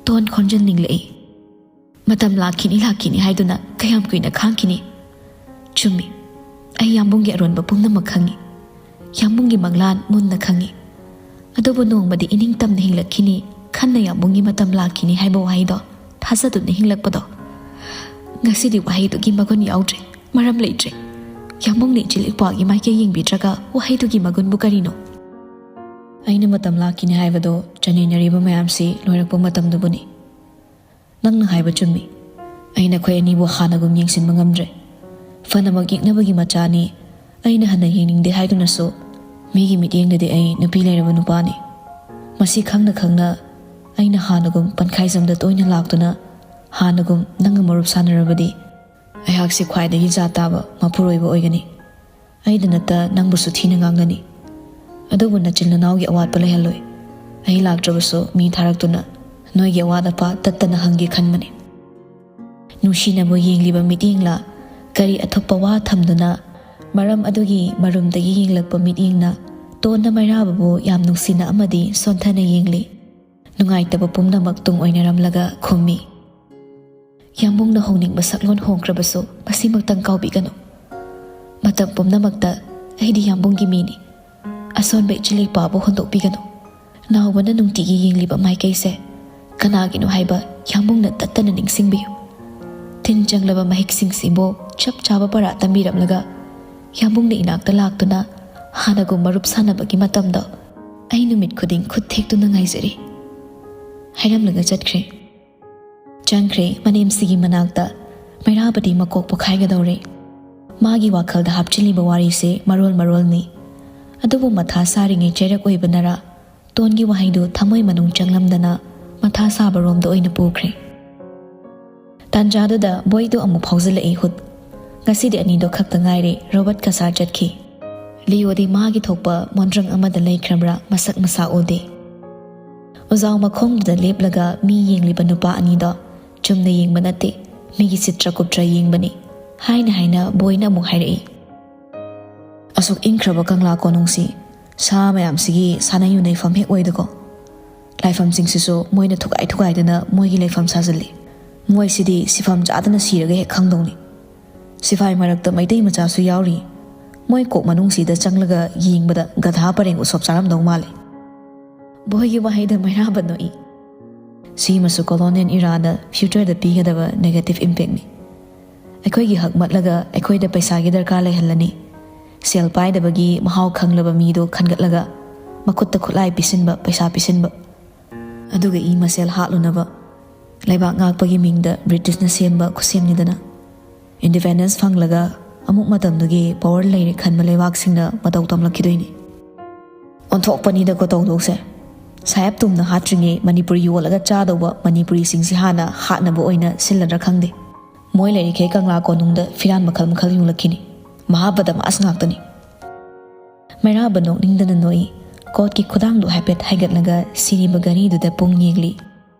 ꯇꯣꯟ ꯈꯣꯟꯖꯦꯜ ꯅꯤꯡꯂꯛꯏ꯫ ꯃꯇꯝ ꯂꯥꯛꯈꯤꯅꯤ, ꯂꯥꯛꯈꯤꯅꯤ ꯍꯥꯏꯗꯨꯅ ꯀꯌꯥꯝ ꯀꯨꯏꯅ ꯈꯥꯡꯈꯤꯅꯤ? ꯆꯨꯝꯃꯤ, ꯑꯩ ꯌꯥꯝꯕꯨꯡꯒꯤ ꯑꯔꯣꯟꯕ ꯄꯨꯝꯅꯃꯛ ꯈꯪꯏ꯫ ꯌꯥꯝꯕꯨꯡꯒꯤ ꯃꯪꯂꯥꯟ ꯃꯨꯟꯅ ꯈꯪꯏ꯫ ꯑꯗꯨꯕꯨ ꯅꯣꯡꯃꯗꯤ ꯏꯅꯤꯡꯇꯝꯅ ꯍꯤꯡꯂꯛꯈꯤꯅꯤ, ꯈꯟꯅ ꯌꯥꯝꯕꯨꯡꯒꯤ ꯃꯇꯝ ꯂꯥꯛꯈꯤꯅꯤ ꯍꯥꯏꯕ ꯋꯥꯍꯩꯗꯣ ꯊꯥꯖꯗꯨꯅ ꯍꯤꯡꯂꯛꯄꯗꯣ꯫ ꯉꯁꯤꯗꯤ ꯋꯥꯍꯩꯗꯨꯒꯤ ꯃꯒꯨꯟ ꯌꯥꯎꯗ꯭ꯔꯦ, ꯃꯔꯝ ꯂꯩꯇ꯭ꯔꯦ꯫ ꯌꯥꯝꯕꯨꯡꯅ ꯏꯆꯤꯜ ꯏꯄ꯭ꯋꯥꯒꯤ ꯃꯥꯏꯀꯩ ꯌꯦꯡꯕꯤꯗ꯭ꯔꯒ ꯋꯥꯍꯩꯗꯨꯒꯤ ꯃꯒꯨꯟꯕꯨ ꯀꯔꯤꯅꯣ? ꯑꯩꯅ ꯃꯇꯝ ꯂꯥꯛꯈꯤꯅꯤ ꯍꯥꯏꯕꯗꯣ ꯆꯥꯡꯌꯦꯡꯅꯔꯤꯕ ꯃꯌꯥꯝꯁꯤ ꯂꯣꯏꯔꯛꯄ ꯃꯇꯝꯗꯨꯕꯨꯅꯤ꯫ ꯅꯪꯅ ꯍꯥꯏꯕ ꯆꯨꯝꯃꯤ꯫ ꯑꯩ ꯅꯈꯣꯏ ꯑꯅꯤꯕꯨ ꯍꯥꯟꯅꯒꯨꯝ ꯌꯦꯡꯁꯤꯟꯕ ꯉꯝꯗ꯭ꯔꯦ꯫ ꯐꯅꯃꯛ ꯌꯦꯛꯅꯕꯒꯤ ꯃꯆꯥꯅꯤ꯫ ꯑꯩꯅ ꯍꯟꯅ ꯌꯦꯡꯅꯤꯡꯗꯦ ꯍꯥꯏꯗꯨꯅꯁꯨ ꯃꯤꯒꯤ ꯃꯤꯠꯌꯦꯡꯗꯗꯤ ꯑꯩ ꯅꯨꯄꯤ ꯂꯩꯔꯕ ꯅꯨꯄꯥꯅꯤ꯫ ꯃꯁꯤ ꯈꯪꯅ ꯈꯪꯅ ꯑꯩꯅ ꯍꯥꯟꯅꯒꯨꯝ ꯄꯟꯈꯥꯏꯖꯝꯗ ꯇꯣꯏꯅ ꯂꯥꯛꯇꯨꯅ ꯍꯥꯟꯅꯒꯨꯝ ꯅꯪꯒ ꯃꯔꯨꯞ ꯁꯥꯟꯅꯔꯕꯗꯤ ꯑꯩꯍꯥꯛꯁꯤ ꯈ꯭ꯋꯥꯏꯗꯒꯤ ꯖꯥꯠ ꯇꯥꯕ ꯃꯄꯨꯔꯣꯏꯕ ꯑꯣꯏꯒꯅꯤ꯫ ꯑꯩꯗ ꯅꯠꯇ ꯅꯪꯕꯨꯁꯨ ꯊꯤꯅ ꯉꯥꯡꯒꯅꯤ꯫ ꯑꯗꯨꯕꯨ ꯅꯆꯤꯜ ꯅꯅꯥꯎꯒꯤ ꯑꯋꯥꯠꯄ ꯂꯩꯍꯜꯂꯣꯏ꯫ ꯑꯩ ꯂꯥꯛꯇ꯭ꯔꯕꯁꯨ ꯃꯤ ꯊꯥꯔꯛꯇꯨꯅ ꯅꯣꯏꯒꯤ ꯑꯋꯥꯠ ꯑꯄꯥ ꯇꯠꯇꯅ ꯍꯪꯒꯦ ꯈꯟꯕꯅꯤ꯫ ꯅꯨꯡꯁꯤꯅꯕ ꯌꯦꯡꯂꯤꯕ ꯃꯤꯠꯌꯦꯡꯂ ꯀꯔꯤ ꯑꯊꯨꯞꯄ ꯋꯥ ꯊꯝꯗꯨꯅ ꯃꯔꯝ ꯑꯗꯨꯒꯤ ꯃꯔꯨꯝꯗꯒꯤ ꯌꯦꯡꯂꯛꯄ ꯃꯤꯠꯌꯦꯡꯅ ꯇꯣꯟꯅ ꯃꯩꯔꯥꯕꯕꯨ ꯌꯥꯝ ꯅꯨꯡꯁꯤꯅ ꯑꯃꯗꯤ ꯁꯣꯟꯊꯅ ꯌꯦꯡꯂꯤ꯫ ꯅꯨꯡꯉꯥꯏꯇꯕ ꯄꯨꯝꯅꯃꯛ ꯇꯨꯡ ꯑꯣꯏꯅꯔꯝꯂꯒ ꯈꯨꯝꯃꯤ꯫ ꯌꯥꯝꯕꯨꯡꯅ ꯍꯣꯡꯅꯤꯡꯕ ꯁꯛꯂꯣꯟ ꯍꯣꯡꯈ꯭ꯔꯕꯁꯨ ꯃꯁꯤꯃꯛꯇꯪ ꯀꯥꯎꯕꯤꯒꯅꯨ꯫ ꯃꯇꯝ ꯄꯨꯝꯅꯃꯛꯇ ꯑꯩꯗꯤ ꯌꯥꯝꯕꯨꯡꯒꯤ ꯃꯤꯅꯤ꯫ ꯑꯁꯣꯟꯕ ꯏꯆꯤꯜ ꯏꯄꯥꯕꯨ ꯍꯨꯟꯗꯣꯛꯄꯤꯒꯅꯨ꯫ ꯅꯥꯎꯕꯅ ꯅꯨꯡꯇꯤꯒꯤ ꯌꯦꯡꯂꯤꯕ ꯃꯥꯏꯀꯩꯁꯦ ꯀꯅꯥꯒꯤꯅꯣ ꯍꯥꯏꯕ ꯌꯥꯝꯕꯨꯡꯅ ꯇꯠꯇꯅ ꯅꯤꯡꯁꯤꯡꯕꯤꯌꯨ꯫ ꯇꯤꯟ ꯆꯪꯂꯕ ꯃꯍꯤꯛꯁꯤꯡꯁꯤꯕꯨ ꯆꯞ ꯆꯥꯕ ꯄꯔꯥ ꯇꯝꯕꯤꯔꯝꯂꯒ ꯌꯥꯝꯕꯨꯡꯅ ꯏꯅꯥꯛꯇ ꯂꯥꯛꯇꯨꯅ ꯍꯥꯟꯅꯒꯨꯝ ꯃꯔꯨꯞ ꯁꯥꯟꯅꯕꯒꯤ ꯃꯇꯝꯗꯣ ꯑꯩ ꯅꯨꯃꯤꯠ ꯈꯨꯗꯤꯡ ꯈꯨꯠ ꯊꯦꯛꯇꯨꯅ ꯉꯥꯏꯖꯔꯤ ꯍꯥꯏꯔꯝꯂꯒ ꯆꯠꯈ꯭ꯔꯦ꯫ ꯆꯪꯈ꯭ꯔꯦ ꯃꯅꯦꯝꯁꯤꯒꯤ ꯃꯅꯥꯛꯇ꯫ ꯃꯩꯔꯥꯕꯗꯤ ꯃꯀꯣꯛ ꯄꯣꯛꯈꯥꯏꯒꯗꯧꯔꯦ꯫ ꯃꯥꯒꯤ ꯋꯥꯈꯜꯗ ꯍꯥꯞꯆꯤꯜꯂꯤꯕ ꯋꯥꯔꯤꯁꯦ ꯃꯔꯣꯜ ꯃꯔꯣꯜꯅꯤ꯫ ꯑꯗꯨꯕꯨ ꯃꯊꯥ ꯁꯥꯔꯤꯉꯩ ꯆꯩꯔꯛ ꯑꯣꯏꯕꯅꯔꯥ ꯇꯣꯟꯒꯤ ꯋꯥꯍꯩꯗꯨ ꯊꯃꯣꯏ ꯃꯅꯨꯡ ꯆꯪꯂꯝꯗꯅ ꯃꯊꯥ ꯁꯥꯕꯔꯣꯝꯗ ꯑꯣꯏꯅ ꯄꯨꯈ꯭ꯔꯦ꯫ ꯇꯥꯟꯖꯥꯗꯨꯗ ꯕꯣꯏꯗꯨ ꯑꯃꯨꯛ ꯐꯥꯎꯖꯤꯜꯂꯛꯏ ꯍꯨꯠ꯫ ꯉꯁꯤꯗꯤ ꯑꯅꯤꯗꯣ ꯈꯛꯇ ꯉꯥꯏꯔꯦ, ꯔꯣꯕꯔꯠ ꯀꯁꯥꯔ ꯆꯠꯈꯤ꯫ ꯂꯤꯌꯣꯗꯤ ꯃꯥꯒꯤ ꯊꯣꯛꯄ ꯃꯣꯟꯗ꯭ꯔꯪ ꯑꯃꯗ ꯂꯩꯈ꯭ꯔꯕ꯭ꯔꯥ ꯃꯁꯛ ꯃꯁꯥ ꯎꯗꯦ꯫ ꯎꯖꯥꯎ ꯃꯈꯣꯡꯗꯨꯗ ꯂꯦꯞꯂꯒ ꯃꯤ ꯌꯦꯡꯂꯤꯕ ꯅꯨꯄꯥ ꯑꯅꯤꯗꯣ ꯆꯨꯝꯅ ꯌꯦꯡꯕ ꯅꯠꯇꯦ, ꯃꯤꯒꯤ ꯆꯤꯇ꯭ꯔ ꯀꯨꯞꯇ꯭ꯔ ꯌꯦꯡꯕꯅꯤ ꯍꯥꯏꯅ ꯍꯥꯏꯅ ꯕꯣꯏꯅ ꯑꯃꯨꯛ ꯍꯥꯏꯔꯛꯏ꯫ ꯑꯁꯨꯛ ꯏꯪꯈ꯭ꯔꯕ ꯀꯪꯂꯥ ꯀꯣꯅꯨꯡꯁꯤ ꯁꯥ ꯃꯌꯥꯝꯁꯤꯒꯤ ꯁꯥꯟꯅ ꯌꯨꯅꯩꯐꯝ ꯍꯦꯛ ꯑꯣꯏꯗꯀꯣ꯫ ꯂꯥꯏꯐꯝꯁꯤꯡꯁꯤꯁꯨ ꯃꯣꯏꯅ ꯊꯨꯒꯥꯏ ꯊꯨꯒꯥꯏꯗꯅ ꯃꯣꯏꯒꯤ ꯂꯩꯐꯝ ꯁꯥꯖꯤꯜꯂꯤ꯫ ꯃꯣꯏꯁꯤꯗꯤ ꯁꯤꯐꯝ ꯆꯥꯗꯅ ꯁꯤꯔꯒ ꯍꯦꯛ ꯈꯪꯗꯧꯅꯤ꯫ ꯁꯤꯐꯥꯏ ꯃꯔꯛꯇ ꯃꯩꯇꯩ ꯃꯆꯥꯁꯨ ꯌꯥꯎꯔꯤ꯫ ꯃꯣꯏ ꯀꯣꯛ ꯃꯅꯨꯡꯁꯤꯗ ꯆꯪꯂꯒ ꯌꯦꯡꯕꯗ ꯒꯙꯥ ꯄꯔꯦꯡ ꯎꯁꯣꯞ ꯆꯥꯔꯝꯗꯧ ꯃꯥꯜꯂꯤ꯫ ꯕꯣꯏꯒꯤ ꯋꯥꯍꯩꯗ ꯃꯩꯔꯥꯕ ꯅꯣꯛꯏ꯫ ꯁꯤꯃꯁꯨ colonial eraꯗ futureꯗ ꯄꯤꯒꯗꯕ negative impactꯅꯤ꯫ ꯑꯩꯈꯣꯏꯒꯤ ꯍꯛ ꯃꯠꯂꯒ ꯑꯩꯈꯣꯏꯗ ꯄꯩꯁꯥꯒꯤ ꯗꯔꯀꯥꯔ ꯂꯩꯍꯜꯂꯅꯤ꯫ ꯁꯦꯜ ꯄꯥꯏꯗꯕꯒꯤ ꯃꯍꯥꯎ ꯈꯪꯂꯕ ꯃꯤꯗꯣ ꯈꯟꯒꯠꯂꯒ ꯃꯈꯨꯠꯇ ꯈꯨꯠꯂꯥꯏ ꯄꯤꯁꯤꯟꯕ, ꯄꯩꯁꯥ ꯄꯤꯁꯤꯟꯕ꯫ ꯑꯗꯨꯒ ꯏ ꯃꯁꯦꯜ ꯍꯥꯠꯂꯨꯅꯕ ꯂꯩꯕꯥꯛ ꯉꯥꯛꯄꯒꯤ ꯃꯤꯡꯗ ꯕ꯭ꯔꯤꯇꯤꯁꯅ ꯁꯦꯝꯕ ꯈꯨꯠꯁꯦꯝꯅꯤꯗꯅ꯫ Independence ꯐꯪꯂꯒ ꯑꯃꯨꯛ ꯃꯇꯝꯗꯨꯒꯤ power ꯂꯩꯔꯦ ꯈꯟꯕ ꯂꯩꯕꯥꯛꯁꯤꯡꯅ ꯃꯇꯧ ꯇꯝꯂꯛꯈꯤꯗꯣꯏꯅꯤ꯫ ꯑꯣꯟꯊꯣꯛꯄꯅꯤꯗꯀꯣ ꯇꯧꯗꯧꯁꯦ꯫ ꯁꯥꯍꯦꯕ ꯇꯨꯝꯅ ꯍꯥꯠꯇ꯭ꯔꯤꯉꯩ ꯃꯅꯤꯄꯨꯔ ꯌꯣꯜꯂꯒ ꯆꯥꯗꯧꯕ ꯃꯅꯤꯄꯨꯔꯤꯁꯤꯡꯁꯤ ꯍꯥꯟꯅ ꯍꯥꯠꯅꯕ ꯑꯣꯏꯅ ꯁꯤꯜꯂꯗ꯭ꯔꯥ ꯈꯪꯗꯦ꯫ ꯃꯣꯏ ꯂꯩꯔꯤꯈꯩ ꯀꯪꯂꯥ ꯀꯣꯅꯨꯡꯗ ꯐꯤꯔꯥꯟ ꯃꯈꯜ ꯃꯈꯜ ꯌꯣꯜꯂꯛꯈꯤꯅꯤ꯫ ꯃꯍꯥꯕꯗꯃꯥꯁ ꯉꯥꯛꯇꯅꯤ꯫ ꯃꯩꯔꯥꯕ ꯅꯣꯛꯅꯤꯡꯗꯅ ꯅꯣꯛꯏ꯫ ꯀꯣꯠꯀꯤ ꯈꯨꯗꯥꯡꯗꯨ ꯍꯥꯏꯐꯦꯠ ꯍꯥꯏꯒꯠꯂꯒ ꯁꯤꯔꯤꯕ ꯘꯔꯤꯗꯨꯗ ꯄꯨꯡ ꯌꯦꯡꯂꯤ꯫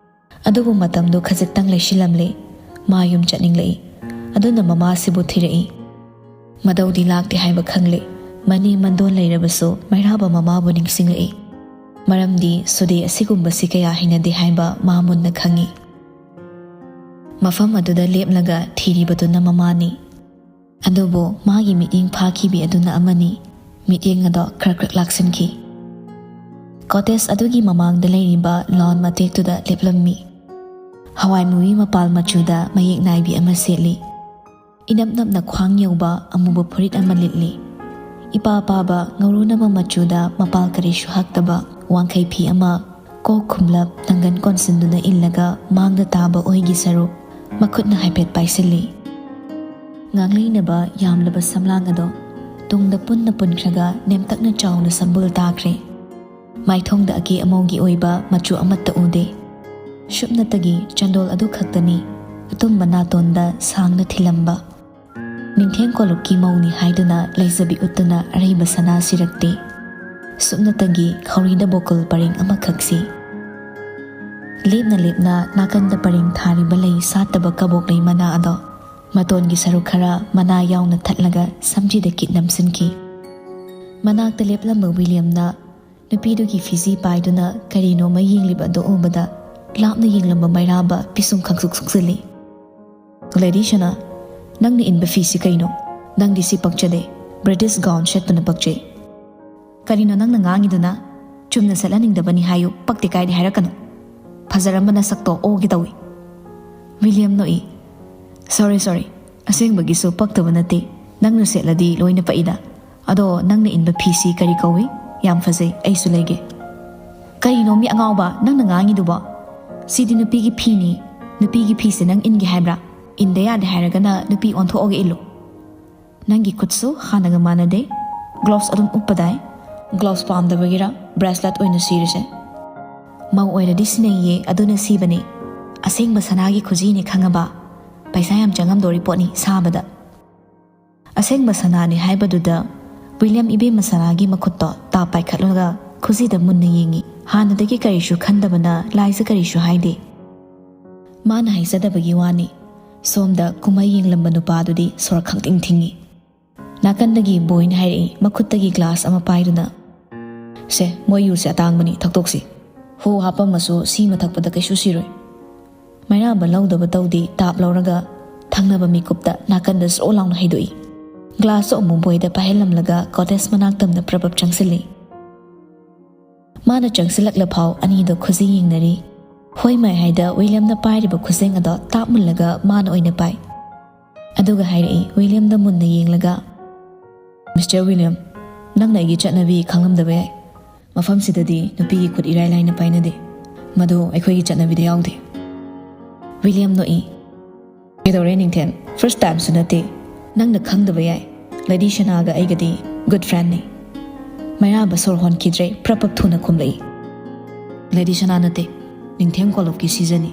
ꯑꯗꯨꯕꯨ ꯃꯇꯝꯗꯨ ꯈꯖꯤꯛꯇꯪ ꯂꯩꯁꯤꯜꯂꯝꯂꯦ꯫ ꯃꯥ ꯌꯨꯝ ꯆꯠꯅꯤꯡꯂꯛꯏ꯫ ꯑꯗꯨꯅ ꯃꯃꯥꯁꯤꯕꯨ ꯊꯤꯔꯛꯏ꯫ ꯃꯗꯧꯗꯤ ꯂꯥꯛꯇꯦ ꯍꯥꯏꯕ ꯈꯪꯂꯦ꯫ ꯃꯅꯦ ꯃꯟꯗꯣꯟ ꯂꯩꯔꯕꯁꯨ ꯃꯩꯔꯥꯕ ꯃꯃꯥꯕꯨ ꯅꯤꯡꯁꯤꯡꯂꯛꯏ꯫ ꯃꯔꯝꯗꯤ ꯁꯨꯗꯦ ꯑꯁꯤꯒꯨꯝꯕꯁꯤ ꯀꯌꯥ ꯍꯩꯅꯗꯦ ꯍꯥꯏꯕ ꯃꯥ ꯃꯨꯟꯅ ꯈꯪꯏ꯫ ꯃꯐꯝ ꯑꯗꯨꯗ ꯂꯦꯞꯂꯒ ꯊꯤꯔꯤꯕꯗꯨꯅ ꯃꯃꯥꯅꯤ꯫ ꯑꯗꯨꯕꯨ ꯃꯥꯒꯤ ꯃꯤꯠꯌꯦꯡ ꯐꯥꯈꯤꯕꯤ ꯑꯗꯨꯅ ꯑꯃꯅꯤ꯫ ꯃꯤꯠꯌꯦꯡ ꯑꯗꯣ ꯈꯔ ꯈꯔ ꯂꯥꯛꯁꯤꯟꯈꯤ꯫ Cottage ꯑꯗꯨꯒꯤ ꯃꯃꯥꯡꯗ ꯂꯩꯔꯤꯕ lawn ꯃꯇꯦꯛꯇꯨꯗ ꯂꯦꯞꯂꯝꯃꯤ꯫ ꯍꯋꯥꯏ ꯃꯨꯕꯤ ꯃꯄꯥꯜ ꯃꯆꯨꯗ ꯃꯌꯦꯛ ꯅꯥꯏꯕꯤ ꯑꯃ ꯁꯦꯠꯂꯤ꯫ ꯏꯅꯞ ꯅꯞꯅ ꯈ꯭ꯋꯥꯡ ꯌꯧꯕ ꯑꯃꯨꯕ ꯐꯨꯔꯤꯠ ꯑꯃ ꯂꯤꯠꯂꯤ꯫ ꯏꯄꯥ ꯄꯥꯕ ꯉꯧꯔꯨꯅꯕ ꯃꯆꯨꯗ ꯃꯄꯥꯜ ꯀꯔꯤꯁꯨ ꯍꯛꯇꯕ ꯋꯥꯡꯈꯩ ꯐꯤ ꯑꯃ ꯀꯣꯛ ꯈꯨꯝꯂꯞ ꯅꯪꯒꯟ ꯀꯣꯟꯁꯤꯟꯗꯨꯅ ꯏꯜꯂꯒ ꯃꯥꯡꯗ ꯇꯥꯕ ꯑꯣꯏꯒꯤ ꯁꯔꯨꯛ ꯃꯈꯨꯠꯅ ꯍꯥꯏꯐꯦꯠ ꯄꯥꯏꯁꯤꯜꯂꯤ꯫ ꯉꯥꯡꯂꯩꯅꯕ ꯌꯥꯝꯂꯕ ꯁꯝꯂꯥꯡ ꯑꯗꯣ ꯇꯨꯡꯗ ꯄꯨꯟꯅ ꯄꯨꯟꯈ꯭ꯔꯒ ꯅꯦꯝꯇꯛꯅ ꯆꯥꯎꯅ ꯁꯝꯕꯨꯜ ꯇꯥꯈ꯭ꯔꯦ꯫ ꯃꯥꯏꯊꯣꯡꯗ ꯑꯀꯦ ꯑꯃꯧꯒꯤ ꯑꯣꯏꯕ ꯃꯆꯨ ꯑꯃꯠꯇ ꯎꯗꯦ꯫ ꯁꯨꯞꯅꯇꯒꯤ ꯆꯟꯗꯣꯜ ꯑꯗꯨ ꯈꯛꯇꯅꯤ ꯑꯇꯨꯝꯕ ꯅꯥꯇꯣꯟꯗ ꯁꯥꯡꯅ ꯊꯤꯜꯂꯝꯕ꯫ ꯅꯤꯡꯊꯦꯝ ꯀꯣꯂꯨꯞꯀꯤ ꯃꯧꯅꯤ ꯍꯥꯏꯗꯨꯅ ꯂꯩꯖꯕꯤ ꯎꯠꯇꯨꯅ ꯑꯔꯩꯕ ꯁꯅꯥ ꯁꯤꯔꯛꯇꯦ꯫ ꯁꯨꯞꯅꯇꯒꯤ ꯈꯧꯔꯤꯗ ꯕꯣꯀꯨꯜ ꯄꯔꯦꯡ ꯑꯃꯈꯛꯁꯤ꯫ ꯂꯦꯞꯅ ꯂꯦꯞꯅ ꯅꯥꯀꯟꯗ ꯄꯔꯦꯡ ꯊꯥꯔꯤꯕ ꯂꯩ ꯁꯥꯠꯇꯕ ꯀꯕꯣꯛ ꯂꯩ ꯃꯅꯥ ꯑꯗꯣ ꯃꯇꯣꯟꯒꯤ ꯁꯔꯨꯛ ꯈꯔ ꯃꯅꯥ ꯌꯥꯎꯅ ꯊꯠꯂꯒ ꯁꯝꯖꯤꯗ ꯀꯤꯠ ꯅꯝꯁꯤꯟꯈꯤ꯫ ꯃꯅꯥꯛꯇ ꯂꯦꯞꯂꯝꯕ ꯋꯤꯂꯤꯌꯝꯅ ꯅꯨꯄꯤꯗꯨꯒꯤ ꯐꯤꯖꯤ ꯄꯥꯏꯗꯨꯅ ꯀꯔꯤꯅꯣꯃ ꯌꯦꯡꯂꯤꯕ ꯑꯗꯨ ꯎꯕꯗ ꯂꯥꯞꯅ ꯌꯦꯡꯂꯝꯕ ꯃꯩꯔꯥꯕ ꯄꯤꯁꯨꯝ ꯈꯪꯁꯨꯛ ꯁꯨꯛꯆꯤꯜꯂꯤ꯫ "ꯂꯦꯗꯤ ꯁꯅꯥ, ꯅꯪꯅ ꯏꯟꯕ ꯐꯤꯁꯤ ꯀꯩꯅꯣ? ꯅꯪꯗꯤ ꯁꯤ ꯄꯛꯆꯗꯦ꯫ British gown ꯁꯦꯠꯄꯅ ꯄꯛꯆꯩ꯫" "ꯀꯔꯤꯅꯣ ꯅꯪꯅ ꯉꯥꯡꯉꯤꯗꯨꯅ? ꯆꯨꯝꯅ ꯁꯦꯠꯍꯟꯅꯤꯡꯗꯕꯅꯤ ꯍꯥꯏꯌꯨ, ꯄꯛꯇꯦ ꯀꯥꯏꯗꯤ ꯍꯥꯏꯔꯛꯀꯅꯨ꯫ ꯐꯖꯔꯝꯕ ꯅꯁꯛꯇꯣ ꯑꯣꯒꯦ ꯇꯧꯏ꯫" ꯋꯤꯂꯤꯌꯝ ꯅꯣꯛꯏ꯫ "ꯁꯣꯔꯤ, ꯁꯣꯔꯤ꯫ ꯑꯁꯦꯡꯕꯒꯤꯁꯨ ꯄꯛꯇꯕ ꯅꯠꯇꯦ꯫ ꯅꯪꯅ ꯁꯦꯠꯂꯗꯤ ꯂꯣꯏꯅ ꯄꯛꯏꯗ꯫ ꯑꯗꯣ ꯅꯪꯅ ꯏꯟꯕ ꯐꯤꯁꯤ ꯀꯔꯤ ꯀꯧꯏ? ꯌꯥꯝ ꯐꯖꯩ, ꯑꯩꯁꯨ ꯂꯩꯒꯦ꯫" "ꯀꯔꯤꯅꯣ ꯃꯤ ꯑꯉꯥꯎꯕ ꯅꯪꯅ ꯉꯥꯡꯉꯤꯗꯨꯕꯣ? ꯁꯤꯗꯤ ꯅꯨꯄꯤꯒꯤ ꯐꯤꯅꯤ꯫ ꯅꯨꯄꯤꯒꯤ ꯐꯤꯁꯦ ꯅꯪ ꯏꯟꯒꯦ ꯍꯥꯏꯕ꯭ꯔꯥ? ꯏꯟꯗ ꯌꯥꯗꯦ ꯍꯥꯏꯔꯒꯅ ꯅꯨꯄꯤ ꯑꯣꯟꯊꯣꯛꯑꯒ ꯏꯜꯂꯨ꯫ ꯅꯪꯒꯤ ꯈꯨꯠꯁꯨ ꯍꯥꯟꯅꯒ ꯃꯥꯟꯅꯗꯦ꯫ ꯒ꯭ꯂꯣꯚꯁ ꯑꯗꯨꯝ ꯎꯞꯄꯗꯥꯏ꯫ ꯒ꯭ꯂꯣꯚꯁ ꯄꯥꯝꯗꯕꯒꯤꯔ ꯕ꯭ꯔꯦꯁꯂꯦꯠ ꯑꯣꯏꯅ ꯁꯤꯔꯤꯁꯦ? ꯃꯧ ꯑꯣꯏꯔꯗꯤ ꯁꯤꯅꯩꯌꯦ, ꯑꯗꯨꯅ ꯁꯤꯕꯅꯦ꯫ ꯑꯁꯦꯡꯕ ꯁꯅꯥꯒꯤ ꯈꯨꯖꯤꯅꯦ ꯈꯪꯉꯕ? ꯄꯩꯁꯥ ꯌꯥꯝ ꯆꯪꯉꯝꯗꯣꯔꯤ ꯄꯣꯠꯅꯤ ꯁꯥꯕꯗ꯫" ꯑꯁꯦꯡꯕ ꯁꯅꯥꯅꯦ ꯍꯥꯏꯕꯗꯨꯗ ꯋꯤꯂꯤꯌꯝ ꯏꯕꯦꯝꯃ ꯁꯅꯥꯒꯤ ꯃꯈꯨꯠꯇꯣ ꯇꯥꯞ ꯄꯥꯏꯈꯠꯂꯒ ꯈꯨꯖꯤꯗ ꯃꯨꯟꯅ ꯌꯦꯡꯉꯤ꯫ ꯍꯥꯟꯅꯗꯒꯤ ꯀꯔꯤꯁꯨ ꯈꯟꯗꯕꯅ ꯂꯥꯏꯖ ꯀꯔꯤꯁꯨ ꯍꯥꯏꯗꯦ꯫ ꯃꯥꯅ ꯍꯥꯏꯖꯗꯕꯒꯤ ꯋꯥꯅꯤ꯫ ꯁꯣꯝꯗ ꯀꯨꯝꯍꯩ ꯌꯦꯡꯂꯝꯕ ꯅꯨꯄꯥꯗꯨꯗꯤ ꯁꯣꯔ ꯈꯪꯊꯤꯡ ꯊꯤꯡꯉꯤ꯫ ꯅꯥꯀꯟꯗꯒꯤ ꯕꯣꯏꯅ ꯍꯥꯏꯔꯛꯏ, ꯃꯈꯨꯠꯇꯒꯤ ꯒ꯭ꯂꯥꯁ ꯑꯃ ꯄꯥꯏꯗꯨꯅ, "ꯁꯦ, ꯃꯣꯏ ꯌꯨꯁꯦ ꯑꯇꯥꯡꯕꯅꯤ, ꯊꯛꯇꯣꯛꯁꯤ꯫ ꯍꯨ ꯍꯥꯞꯄꯝꯃꯁꯨ ꯁꯤꯃ ꯊꯛꯄꯗ ꯀꯩꯁꯨ ꯁꯤꯔꯣꯏ꯫" ꯃꯩꯔꯥꯕ ꯂꯧꯗꯕ ꯇꯧꯗꯦ, ꯇꯥꯞ ꯂꯧꯔꯒ ꯊꯪꯅꯕ ꯃꯤꯀꯨꯞꯇ ꯅꯥꯀꯟꯗ ꯖ꯭ꯔꯣ ꯂꯥꯎꯅ ꯍꯩꯗꯣꯛꯏ꯫ ꯒ꯭ꯂꯥꯁꯇꯣ ꯑꯃꯨꯛ ꯕꯣꯏꯗ ꯄꯥꯏꯍꯜꯂꯝꯂꯒ ꯀꯣꯇꯦꯖ ꯃꯅꯥꯛꯇꯝꯗ ꯄ꯭ꯔꯞ ꯄ꯭ꯔꯞ ꯆꯪꯁꯤꯜꯂꯤ꯫ ꯃꯥꯅ ꯆꯪꯁꯤꯜꯂꯛꯂ ꯐꯥꯎ ꯑꯅꯤꯗꯣ ꯈꯨꯖꯤ ꯌꯦꯡꯅꯔꯤ꯫ ꯍꯣꯏ ꯃꯥꯏ ꯍꯥꯏꯗ ꯋꯤꯂꯤꯌꯝꯅ ꯄꯥꯏꯔꯤꯕ ꯈꯨꯖꯦꯡ ꯑꯗꯣ ꯇꯥꯞ ꯃꯨꯜꯂꯒ ꯃꯥꯅ ꯑꯣꯏꯅ ꯄꯥꯏ꯫ ꯑꯗꯨꯒ ꯍꯥꯏꯔꯛꯏ, ꯋꯤꯂꯤꯌꯝꯗ ꯃꯨꯟꯅ ꯌꯦꯡꯂꯒ, "ꯃꯤꯁꯇꯔ ꯋꯤꯂꯤꯌꯝ, ꯅꯪꯅ ꯑꯩꯒꯤ ꯆꯠꯅꯕꯤ ꯈꯪꯂꯝꯗꯕ ꯌꯥꯏ꯫ ꯃꯐꯝꯁꯤꯗꯗꯤ ꯅꯨꯄꯤꯒꯤ ꯈꯨꯠ ꯏꯔꯥꯏ ꯂꯥꯏꯅ ꯄꯥꯏꯅꯗꯦ꯫ ꯃꯗꯨ ꯑꯩꯈꯣꯏꯒꯤ ꯆꯠꯅꯕꯤꯗ ꯌꯥꯎꯗꯦ꯫" ꯋꯤꯂꯤꯌꯝ ꯅꯣꯛꯏ꯫ "ꯀꯩꯗꯧꯔꯦ ꯅꯤꯡꯊꯦꯝ? ꯐꯥꯔꯁ ꯇꯥꯏꯝꯁꯨ ꯅꯠꯇꯦ꯫ ꯅꯪꯅ ꯈꯪꯗꯕ ꯌꯥꯏ꯫ Lady ꯁꯅꯥꯒ ꯑꯩꯒꯗꯤ good ꯐ꯭ꯔꯦꯟꯅꯤ꯫" ꯃꯩꯔꯥꯕ ꯁꯣꯔ ꯍꯣꯟꯈꯤꯗ꯭ꯔꯦ, ꯄ꯭ꯔꯞ ꯄ꯭ꯔꯞ ꯊꯨꯅ ꯈꯨꯝꯂꯛꯏ꯫ "ꯂꯦꯗꯤ ꯁꯅꯥ ꯅꯠꯇꯦ, ꯅꯤꯡꯊꯦꯝ ꯀꯣꯂꯨꯞꯀꯤ ꯁꯤꯖꯅꯤ꯫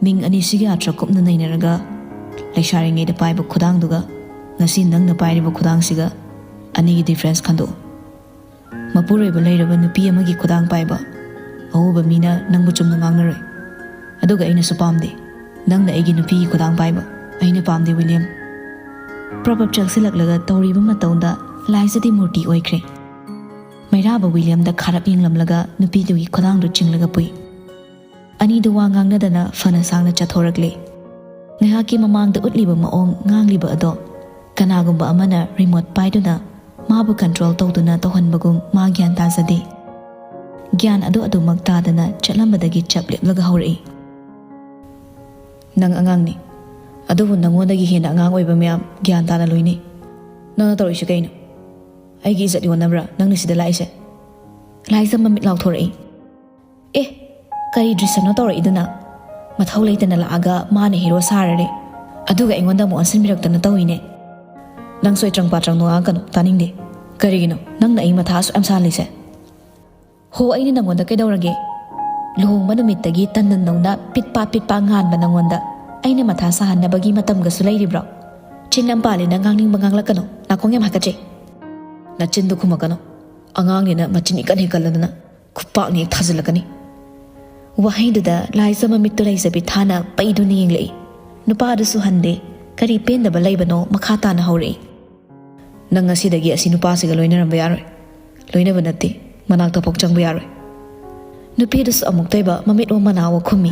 ꯃꯤꯡ ꯑꯅꯤꯁꯤꯒꯤ ꯑꯥꯔꯊ ꯀꯨꯞꯅ ꯅꯩꯅꯔꯒ ꯂꯩꯁꯥꯔꯤꯉꯩꯗ ꯄꯥꯏꯕ ꯈꯨꯗꯥꯡꯗꯨꯒ ꯉꯁꯤ ꯅꯪꯅ ꯄꯥꯏꯔꯤꯕ ꯈꯨꯗꯥꯡꯁꯤꯒ ꯑꯅꯤꯒꯤ ꯗꯤꯐ꯭ꯔꯦꯟꯁ ꯈꯟꯗꯣꯛꯎ꯫ ꯃꯄꯨꯔꯣꯏꯕ ꯂꯩꯔꯕ ꯅꯨꯄꯤ ꯑꯃꯒꯤ ꯈꯨꯗꯥꯡ ꯄꯥꯏꯕ ꯑꯎꯕ ꯃꯤꯅ ꯅꯪꯕꯨ ꯆꯨꯝꯅ ꯉꯥꯡꯅꯔꯣꯏ꯫ ꯑꯗꯨꯒ ꯑꯩꯅꯁꯨ ꯄꯥꯝꯗꯦ ꯅꯪꯅ ꯑꯩꯒꯤ ꯅꯨꯄꯤꯒꯤ ꯈꯨꯗꯥꯡ ꯄꯥꯏꯕ꯫ ꯑꯩꯅ ꯄꯥꯝꯗꯦ ꯋꯤꯂꯤꯌꯝ꯫ ꯄ꯭ꯔꯣꯚꯔꯕ ꯆꯪꯁꯤꯜꯂꯛꯂꯒ ꯇꯧꯔꯤꯕ ꯃꯇꯧꯗ ꯂꯥꯏꯖꯗꯤ ꯃꯨꯔꯇꯤ ꯑꯣꯏꯈ꯭ꯔꯦ꯫ ꯃꯩꯔꯥꯕ ꯋꯤꯂꯤꯌꯝꯗ ꯈꯥꯔꯞ ꯌꯦꯡꯂꯝꯂꯒ ꯅꯨꯄꯤꯗꯨꯒꯤ ꯈꯨꯗꯥꯡꯗꯨ ꯆꯤꯡꯂꯒ ꯄꯨꯏ꯫ ꯑꯅꯤꯗꯨ ꯋꯥ ꯉꯥꯡꯅꯗꯅ ꯐꯅ ꯁꯥꯡꯅ ꯆꯠꯊꯣꯔꯛꯂꯦ꯫ ꯉꯥꯏꯍꯥꯛꯀꯤ ꯃꯃꯥꯡꯗ ꯎꯠꯂꯤꯕ ꯃꯑꯣꯡ ꯉꯥꯡꯂꯤꯕ ꯑꯗꯣ ꯀꯅꯥꯒꯨꯝꯕ ꯑꯃꯅ ꯔꯤꯃꯣꯠ ꯄꯥꯏꯗꯨꯅ ꯃꯥꯕꯨ ꯀꯟꯇ꯭ꯔꯣꯜ ꯇꯧꯗꯨꯅ ꯇꯧꯍꯟꯕꯒꯨꯝ ꯃꯥ ꯒ꯭ꯌꯥꯟ ꯇꯥꯖꯗꯦ꯫ ꯒ꯭ꯌꯥꯟ ꯑꯗꯨ ꯑꯗꯨꯃꯛ ꯇꯥꯗꯅ ꯆꯠꯂꯝꯕꯗꯒꯤ ꯆꯞ ꯂꯦꯞꯂꯒ ꯍꯧꯔꯛꯏ꯫ "ꯅꯪ ꯑꯉꯥꯡꯅꯤ, ꯑꯗꯨꯕꯨ ꯅꯪꯉꯣꯟꯗꯒꯤ ꯍꯦꯟꯅ ꯑꯉꯥꯡ ꯑꯣꯏꯕ ꯃꯌꯥꯝ ꯒ꯭ꯌꯥꯟ ꯇꯥꯅ ꯂꯣꯏꯅꯩ꯫ ꯅꯪꯅ ꯇꯧꯔꯤꯁꯤ ꯀꯩꯅꯣ? ꯑꯩꯒꯤ ꯏꯖꯠ ꯌꯣꯟꯅꯕ꯭ꯔꯥ ꯅꯪꯅ ꯁꯤꯗ ꯂꯥꯛꯏꯁꯦ?" ꯂꯥꯏꯖ ꯃꯃꯤꯠ ꯂꯥꯎꯊꯣꯔꯛꯏ꯫ "ꯑꯦ, ꯀꯔꯤ ꯗ꯭ꯔꯤꯁꯅꯣ ꯇꯧꯔꯛꯏꯗꯨꯅ? ꯃꯊꯧ ꯂꯩꯇꯅ ꯂꯥꯛꯑꯒ ꯃꯥꯅ ꯍꯦꯔꯣ ꯁꯥꯔꯔꯦ, ꯑꯗꯨꯒ ꯑꯩꯉꯣꯟꯗ ꯑꯃꯨꯛ ꯑꯣꯟꯁꯤꯟꯕꯤꯔꯛꯇꯅ ꯇꯧꯏꯅꯦ꯫ ꯅꯪ ꯁꯣꯏꯇ꯭ꯔꯪ ꯄꯥꯇ꯭ꯔꯪꯗꯣ ꯉꯥꯡꯉꯛꯀꯅꯨ, ꯇꯥꯅꯤꯡꯗꯦ꯫ ꯀꯔꯤꯒꯤꯅꯣ ꯅꯪꯅ ꯑꯩ ꯃꯊꯥ ꯑꯁꯨꯛ ꯌꯥꯝ ꯁꯥꯍꯜꯂꯤꯁꯦ?" "ꯍꯣ, ꯑꯩꯅ ꯅꯪꯉꯣꯟꯗ ꯀꯩꯗꯧꯔꯒꯦ? ꯂꯨꯍꯣꯡꯕ ꯅꯨꯃꯤꯠꯇꯒꯤ ꯇꯟꯗꯟꯗꯧꯅ ꯄꯤꯠ ꯄꯥꯠ ꯄꯤꯠ ꯄꯥꯠ ꯉꯥꯟꯕ ꯅꯪꯉꯣꯟꯗ ꯑꯩꯅ ꯃꯊꯥ ꯁꯥꯍꯟꯅꯕꯒꯤ ꯃꯇꯝꯒꯁꯨ ꯂꯩꯔꯤꯕ꯭ꯔꯣ? ꯆꯤꯟ ꯌꯥꯝ ꯄꯥꯜꯂꯤ, ꯅꯪ ꯉꯥꯡꯅꯤꯡꯕ ꯉꯥꯡꯂꯛꯀꯅꯨ, ꯅꯥꯀꯣꯡ ꯌꯥꯝ ꯍꯥꯀꯠꯆꯩ꯫ ꯅꯆꯤꯟꯗꯨ ꯈꯨꯝꯃꯛꯀꯅꯨ, ꯑꯉꯥꯡꯅꯤꯅ ꯃꯆꯤꯟ ꯏꯀꯟ ꯍꯦꯛꯀꯜꯂꯗꯅ ꯈꯨꯄꯥꯛꯅ ꯍꯦꯛ ꯊꯥꯖꯤꯜꯂꯛꯀꯅꯤ꯫" ꯋꯥꯍꯩꯗꯨꯗ ꯂꯥꯏꯖ ꯃꯃꯤꯠꯇꯨ ꯂꯩꯖꯕꯤ ꯊꯥꯅ ꯄꯩꯗꯨꯅ ꯌꯦꯡꯂꯛꯏ꯫ ꯅꯨꯄꯥꯗꯨꯁꯨ ꯍꯟꯗꯦ꯫ ꯀꯔꯤ ꯄꯦꯟꯗꯕ ꯂꯩꯕꯅꯣ ꯃꯈꯥ ꯇꯥꯅ ꯍꯧꯔꯛꯏ꯫ "ꯅꯪ ꯉꯁꯤꯗꯒꯤ ꯑꯁꯤ ꯅꯨꯄꯥꯁꯤꯒ ꯂꯣꯏꯅꯔꯝꯕ ꯌꯥꯔꯣꯏ꯫ ꯂꯣꯏꯅꯕ ꯅꯠꯇꯦ, ꯃꯅꯥꯛꯇ ꯐꯥꯎ ꯆꯪꯕ ꯌꯥꯔꯣꯏ꯫" ꯅꯨꯄꯤꯗꯨꯁꯨ ꯑꯃꯨꯛꯇꯣꯏꯕ ꯃꯃꯤꯠ ꯑꯣ ꯃꯅꯥ ꯑꯣ ꯈꯨꯝꯃꯤ꯫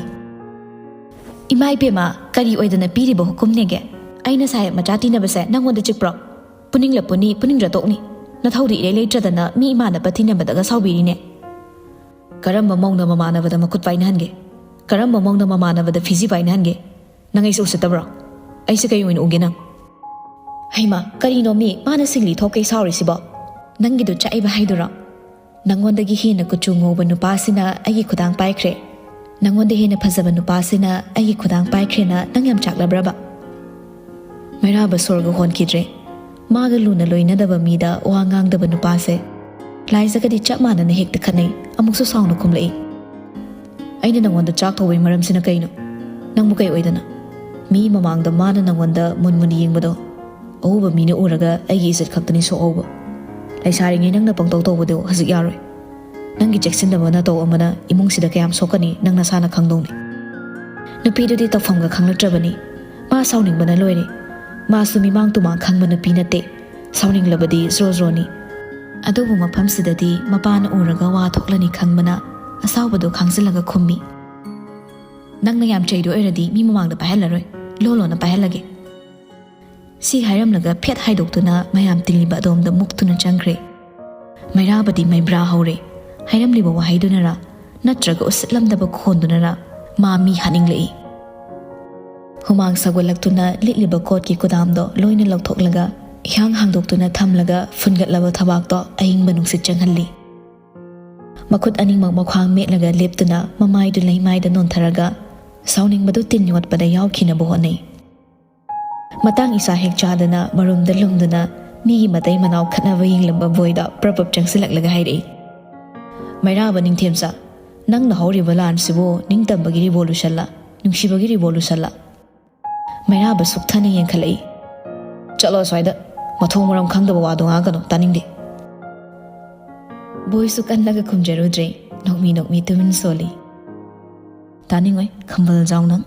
"ꯏꯃꯥ ꯏꯕꯦꯝꯃ, ꯀꯔꯤ ꯑꯣꯏꯗꯅ ꯄꯤꯔꯤꯕ ꯍꯨꯀꯨꯝꯅꯦꯒꯦ? ꯑꯩꯅ ꯁꯥꯍꯦꯕ ꯃꯆꯥ ꯇꯤꯟꯅꯕꯁꯦ ꯅꯪꯉꯣꯟꯗ ꯆꯤꯛꯄ꯭ꯔꯣ? ꯄꯨꯅꯤꯡꯂ ꯄꯨꯅꯤ, ꯄꯨꯅꯤꯡꯗ꯭ꯔ ꯇꯣꯛꯅꯤ꯫ ꯅꯊꯧꯗꯤ ꯏꯔꯩ ꯂꯩꯇ꯭ꯔꯗꯅ ꯃꯤ ꯏꯃꯥꯟꯅꯕ ꯇꯤꯟꯅꯕꯗꯒ ꯁꯥꯎꯕꯤꯔꯤꯅꯦ꯫ ꯀꯔꯝꯕ ꯃꯧꯅ ꯃꯃꯥꯟꯅꯕꯗ ꯃꯈꯨꯠ ꯄꯥꯏꯅꯍꯟꯒꯦ? ꯀꯔꯝꯕ ꯃꯧꯅ ꯃꯃꯥꯟꯅꯕꯗ ꯐꯤꯖꯤ ꯄꯥꯏꯅꯍꯟꯒꯦ? ꯅꯪ ꯑꯩꯁꯦ ꯎꯁꯤꯠꯇꯕ꯭ꯔꯣ? ꯑꯩꯁꯦ ꯀꯩ ꯑꯣꯏꯅ ꯎꯒꯦ ꯅꯪ?" "ꯍꯩꯃꯥ, ꯀꯔꯤꯅꯣ ꯃꯤ ꯃꯥꯅ ꯁꯤꯡꯂꯤ ꯊꯣꯛꯀꯩ ꯁꯥꯎꯔꯤꯁꯤꯕꯣ? ꯅꯪꯒꯤꯗꯨ ꯆꯥꯛꯏꯕ ꯍꯥꯏꯗꯨꯔꯣ? ꯅꯪꯉꯣꯟꯗꯒꯤ ꯍꯦꯟꯅ ꯀꯨꯆꯨ ꯉꯧꯕ ꯅꯨꯄꯥꯁꯤꯅ ꯑꯩꯒꯤ ꯈꯨꯗꯥꯡ ꯄꯥꯏꯈ꯭ꯔꯦ꯫ ꯅꯪꯉꯣꯟꯗ ꯍꯦꯟꯅ ꯐꯖꯕ ꯅꯨꯄꯥꯁꯤꯅ ꯑꯩꯒꯤ ꯈꯨꯗꯥꯡ ꯄꯥꯏꯈ꯭ꯔꯦꯅ ꯅꯪ ꯌꯥꯝ ꯆꯥꯛꯂꯕ꯭ꯔꯕ?" ꯃꯩꯔꯥꯕ ꯁꯣꯔꯒ ꯍꯣꯟꯈꯤꯗ꯭ꯔꯦ꯫ ꯃꯥꯒ ꯂꯨꯅ ꯂꯣꯏꯅꯗꯕ ꯃꯤꯗ ꯋꯥ ꯉꯥꯡꯗꯕ ꯅꯨꯄꯥꯁꯦ ꯂꯥꯏꯖꯒꯗꯤ ꯆꯞ ꯃꯥꯟꯅꯅ ꯍꯦꯛꯇ ꯈꯠꯅꯩ꯫ ꯑꯃꯨꯛꯁꯨ ꯁꯥꯎꯅ ꯈꯨꯝꯂꯛꯏ꯫ "ꯑꯩꯅ ꯅꯪꯉꯣꯟꯗ ꯆꯥꯛ ꯊꯧꯕꯩ ꯃꯔꯝꯁꯤꯅ ꯀꯩꯅꯣ? ꯅꯪꯕꯨ ꯀꯩ ꯑꯣꯏꯗꯅ? ꯃꯤ ꯃꯃꯥꯡꯗ ꯃꯥꯅ ꯅꯪꯉꯣꯟꯗ ꯃꯨꯟ ꯃꯨꯟ ꯌꯦꯡꯕꯗꯣ ꯑꯎꯕ ꯃꯤꯅ ꯎꯔꯒ ꯑꯩꯒꯤ ꯏꯖꯠ ꯈꯛꯇꯅꯤ ꯁꯣꯛꯍꯧꯕ꯫ ꯂꯩꯁꯥꯔꯤꯉꯩ ꯅꯪꯅ ꯄꯪꯇꯧ ꯇꯧꯕꯗꯣ ꯍꯧꯖꯤꯛ ꯌꯥꯔꯣꯏ꯫ ꯅꯪꯒꯤ ꯆꯦꯛꯁꯤꯟꯗꯕ ꯅꯇꯧ ꯑꯃꯅ ꯏꯃꯨꯡꯁꯤꯗ ꯀꯌꯥꯝ ꯁꯣꯛꯀꯅꯤ ꯅꯪ ꯅꯁꯥꯅ ꯈꯪꯗꯧꯅꯤ꯫ ꯅꯨꯄꯤꯗꯨꯗꯤ ꯇꯧꯐꯝꯒ ꯈꯪꯂꯛꯇ꯭ꯔꯕꯅꯤ꯫ ꯃꯥ ꯁꯥꯎꯅꯤꯡꯕꯅ ꯂꯣꯏꯔꯦ꯫ ꯃꯥꯁꯨ ꯃꯤꯃꯥꯡ ꯇꯨꯃꯥꯡ ꯈꯪꯕ ꯅꯨꯄꯤ ꯅꯠꯇꯦ꯫ ꯁꯥꯎꯅꯤꯡꯂꯕꯗꯤ ꯖ꯭ꯔꯣ ꯖ꯭ꯔꯣꯅꯤ꯫ ꯑꯗꯨꯕꯨ ꯃꯐꯝꯁꯤꯗꯗꯤ ꯃꯄꯥꯅ ꯎꯔꯒ ꯋꯥ ꯊꯣꯛꯂꯅꯤ ꯈꯪꯕꯅ ꯑꯁꯥꯎꯕꯗꯨ ꯈꯥꯡꯖꯤꯜꯂꯒ ꯈꯨꯝꯃꯤ, "ꯅꯪꯅ ꯌꯥꯝ ꯆꯩꯗꯣ ꯑꯣꯏꯔꯗꯤ ꯃꯤ ꯃꯃꯥꯡꯗ ꯄꯥꯏꯍꯜꯂꯔꯣꯏ, ꯂꯣ ꯂꯣꯟꯅ ꯄꯥꯏꯍꯜꯂꯒꯦ"꯫ ꯁꯤ ꯍꯥꯏꯔꯝꯂꯒ ꯐꯦꯠ ꯍꯥꯏꯗꯣꯛꯇꯨꯅ ꯃꯌꯥꯝ ꯇꯤꯜꯂꯤꯕ ꯑꯗꯣꯝꯗ ꯃꯨꯛꯇꯨꯅ ꯆꯪꯈ꯭ꯔꯦ꯫ ꯃꯩꯔꯥꯕꯗꯤ ꯃꯩꯕ꯭ꯔꯥ ꯍꯧꯔꯦ꯫ ꯍꯥꯏꯔꯝꯂꯤꯕ ꯋꯥꯍꯩꯗꯨꯅꯔ ꯅꯠꯇ꯭ꯔꯒ ꯎꯁꯤꯠꯂꯝꯗꯕ ꯈꯣꯟꯗꯨꯅꯔ ꯃꯥ ꯃꯤ ꯍꯥꯠꯅꯤꯡꯂꯛꯏ꯫ ꯍꯨꯃꯥꯡ ꯁꯧꯒꯠꯂꯛꯇꯨꯅ ꯂꯤꯠꯂꯤꯕ ꯀꯣꯠꯀꯤ ꯀꯨꯗꯥꯝꯗꯣ ꯂꯣꯏꯅ ꯂꯧꯊꯣꯛꯂꯒ ꯏꯍꯥꯡ ꯍꯥꯡꯗꯣꯛꯇꯨꯅ ꯊꯝꯂꯒ ꯐꯨꯟꯒꯠꯂꯕ ꯊꯕꯥꯛꯇꯣ ꯑꯏꯪꯕ ꯅꯨꯡꯁꯤꯠ ꯆꯪꯍꯜꯂꯤ꯫ ꯃꯈꯨꯠ ꯑꯅꯤꯃꯛ ꯃꯈ꯭ꯋꯥꯡ ꯃꯦꯠꯂꯒ ꯂꯦꯞꯇꯨꯅ ꯃꯃꯥꯏꯗꯨ ꯂꯩꯃꯥꯏꯗ ꯅꯣꯟꯊꯔꯒ ꯁꯥꯎꯅꯤꯡꯕꯗꯨ ꯇꯤꯟ ꯌꯣꯠꯄꯗ ꯌꯥꯎꯈꯤꯅꯕ ꯍꯣꯠꯅꯩ꯫ ꯃꯇꯥꯡ ꯏꯆꯥ ꯍꯦꯛ ꯆꯥꯗꯅ ꯃꯔꯨꯝꯗ ꯂꯨꯝꯗꯨꯅ ꯃꯤꯒꯤ ꯃꯇꯩ ꯃꯅꯥꯎ ꯈꯠꯅꯕ ꯌꯦꯡꯂꯝꯕ ꯕꯣꯏꯗ ꯄ꯭ꯔꯞ ꯄ꯭ꯔꯞ ꯆꯪꯁꯤꯜꯂꯛꯂꯒ ꯍꯥꯏꯔꯛꯏ, "ꯃꯩꯔꯥꯕ ꯅꯤꯡꯊꯦꯝꯆꯥ, ꯅꯪꯅ ꯍꯧꯔꯤꯕ ꯂꯥꯟꯁꯤꯕꯨ ꯅꯤꯡꯇꯝꯕꯒꯤ ꯔꯤꯚꯣꯂꯨꯁꯟꯂ, ꯅꯨꯡꯁꯤꯕꯒꯤ ꯔꯤꯚꯣꯂꯨꯁꯟꯂ?" ꯃꯩꯔꯥꯕ ꯁꯨꯛꯊꯅ ꯌꯦꯡꯈꯠꯂꯛꯏ꯫ "ꯆꯠꯂꯣ ꯑꯁ꯭ꯋꯥꯏꯗ, ꯃꯊꯣꯡ ꯃꯔꯝ ꯈꯪꯗꯕ ꯋꯥꯗꯣ ꯉꯥꯡꯒꯅꯨ, ꯇꯥꯅꯤꯡꯗꯦ"꯫ ꯕꯣꯏꯁꯨ ꯀꯟꯅꯒ ꯈꯨꯝꯖꯔꯨꯗ꯭ꯔꯦ꯫ ꯅꯣꯛꯃꯤ ꯅꯣꯛꯃꯤ ꯇꯨꯃꯤꯟ ꯁꯣꯜꯂꯤ꯫ "ꯇꯥꯅꯤꯡꯉꯣꯏ, ꯈꯝꯕꯜ ꯖꯥꯎ ꯅꯪ"꯫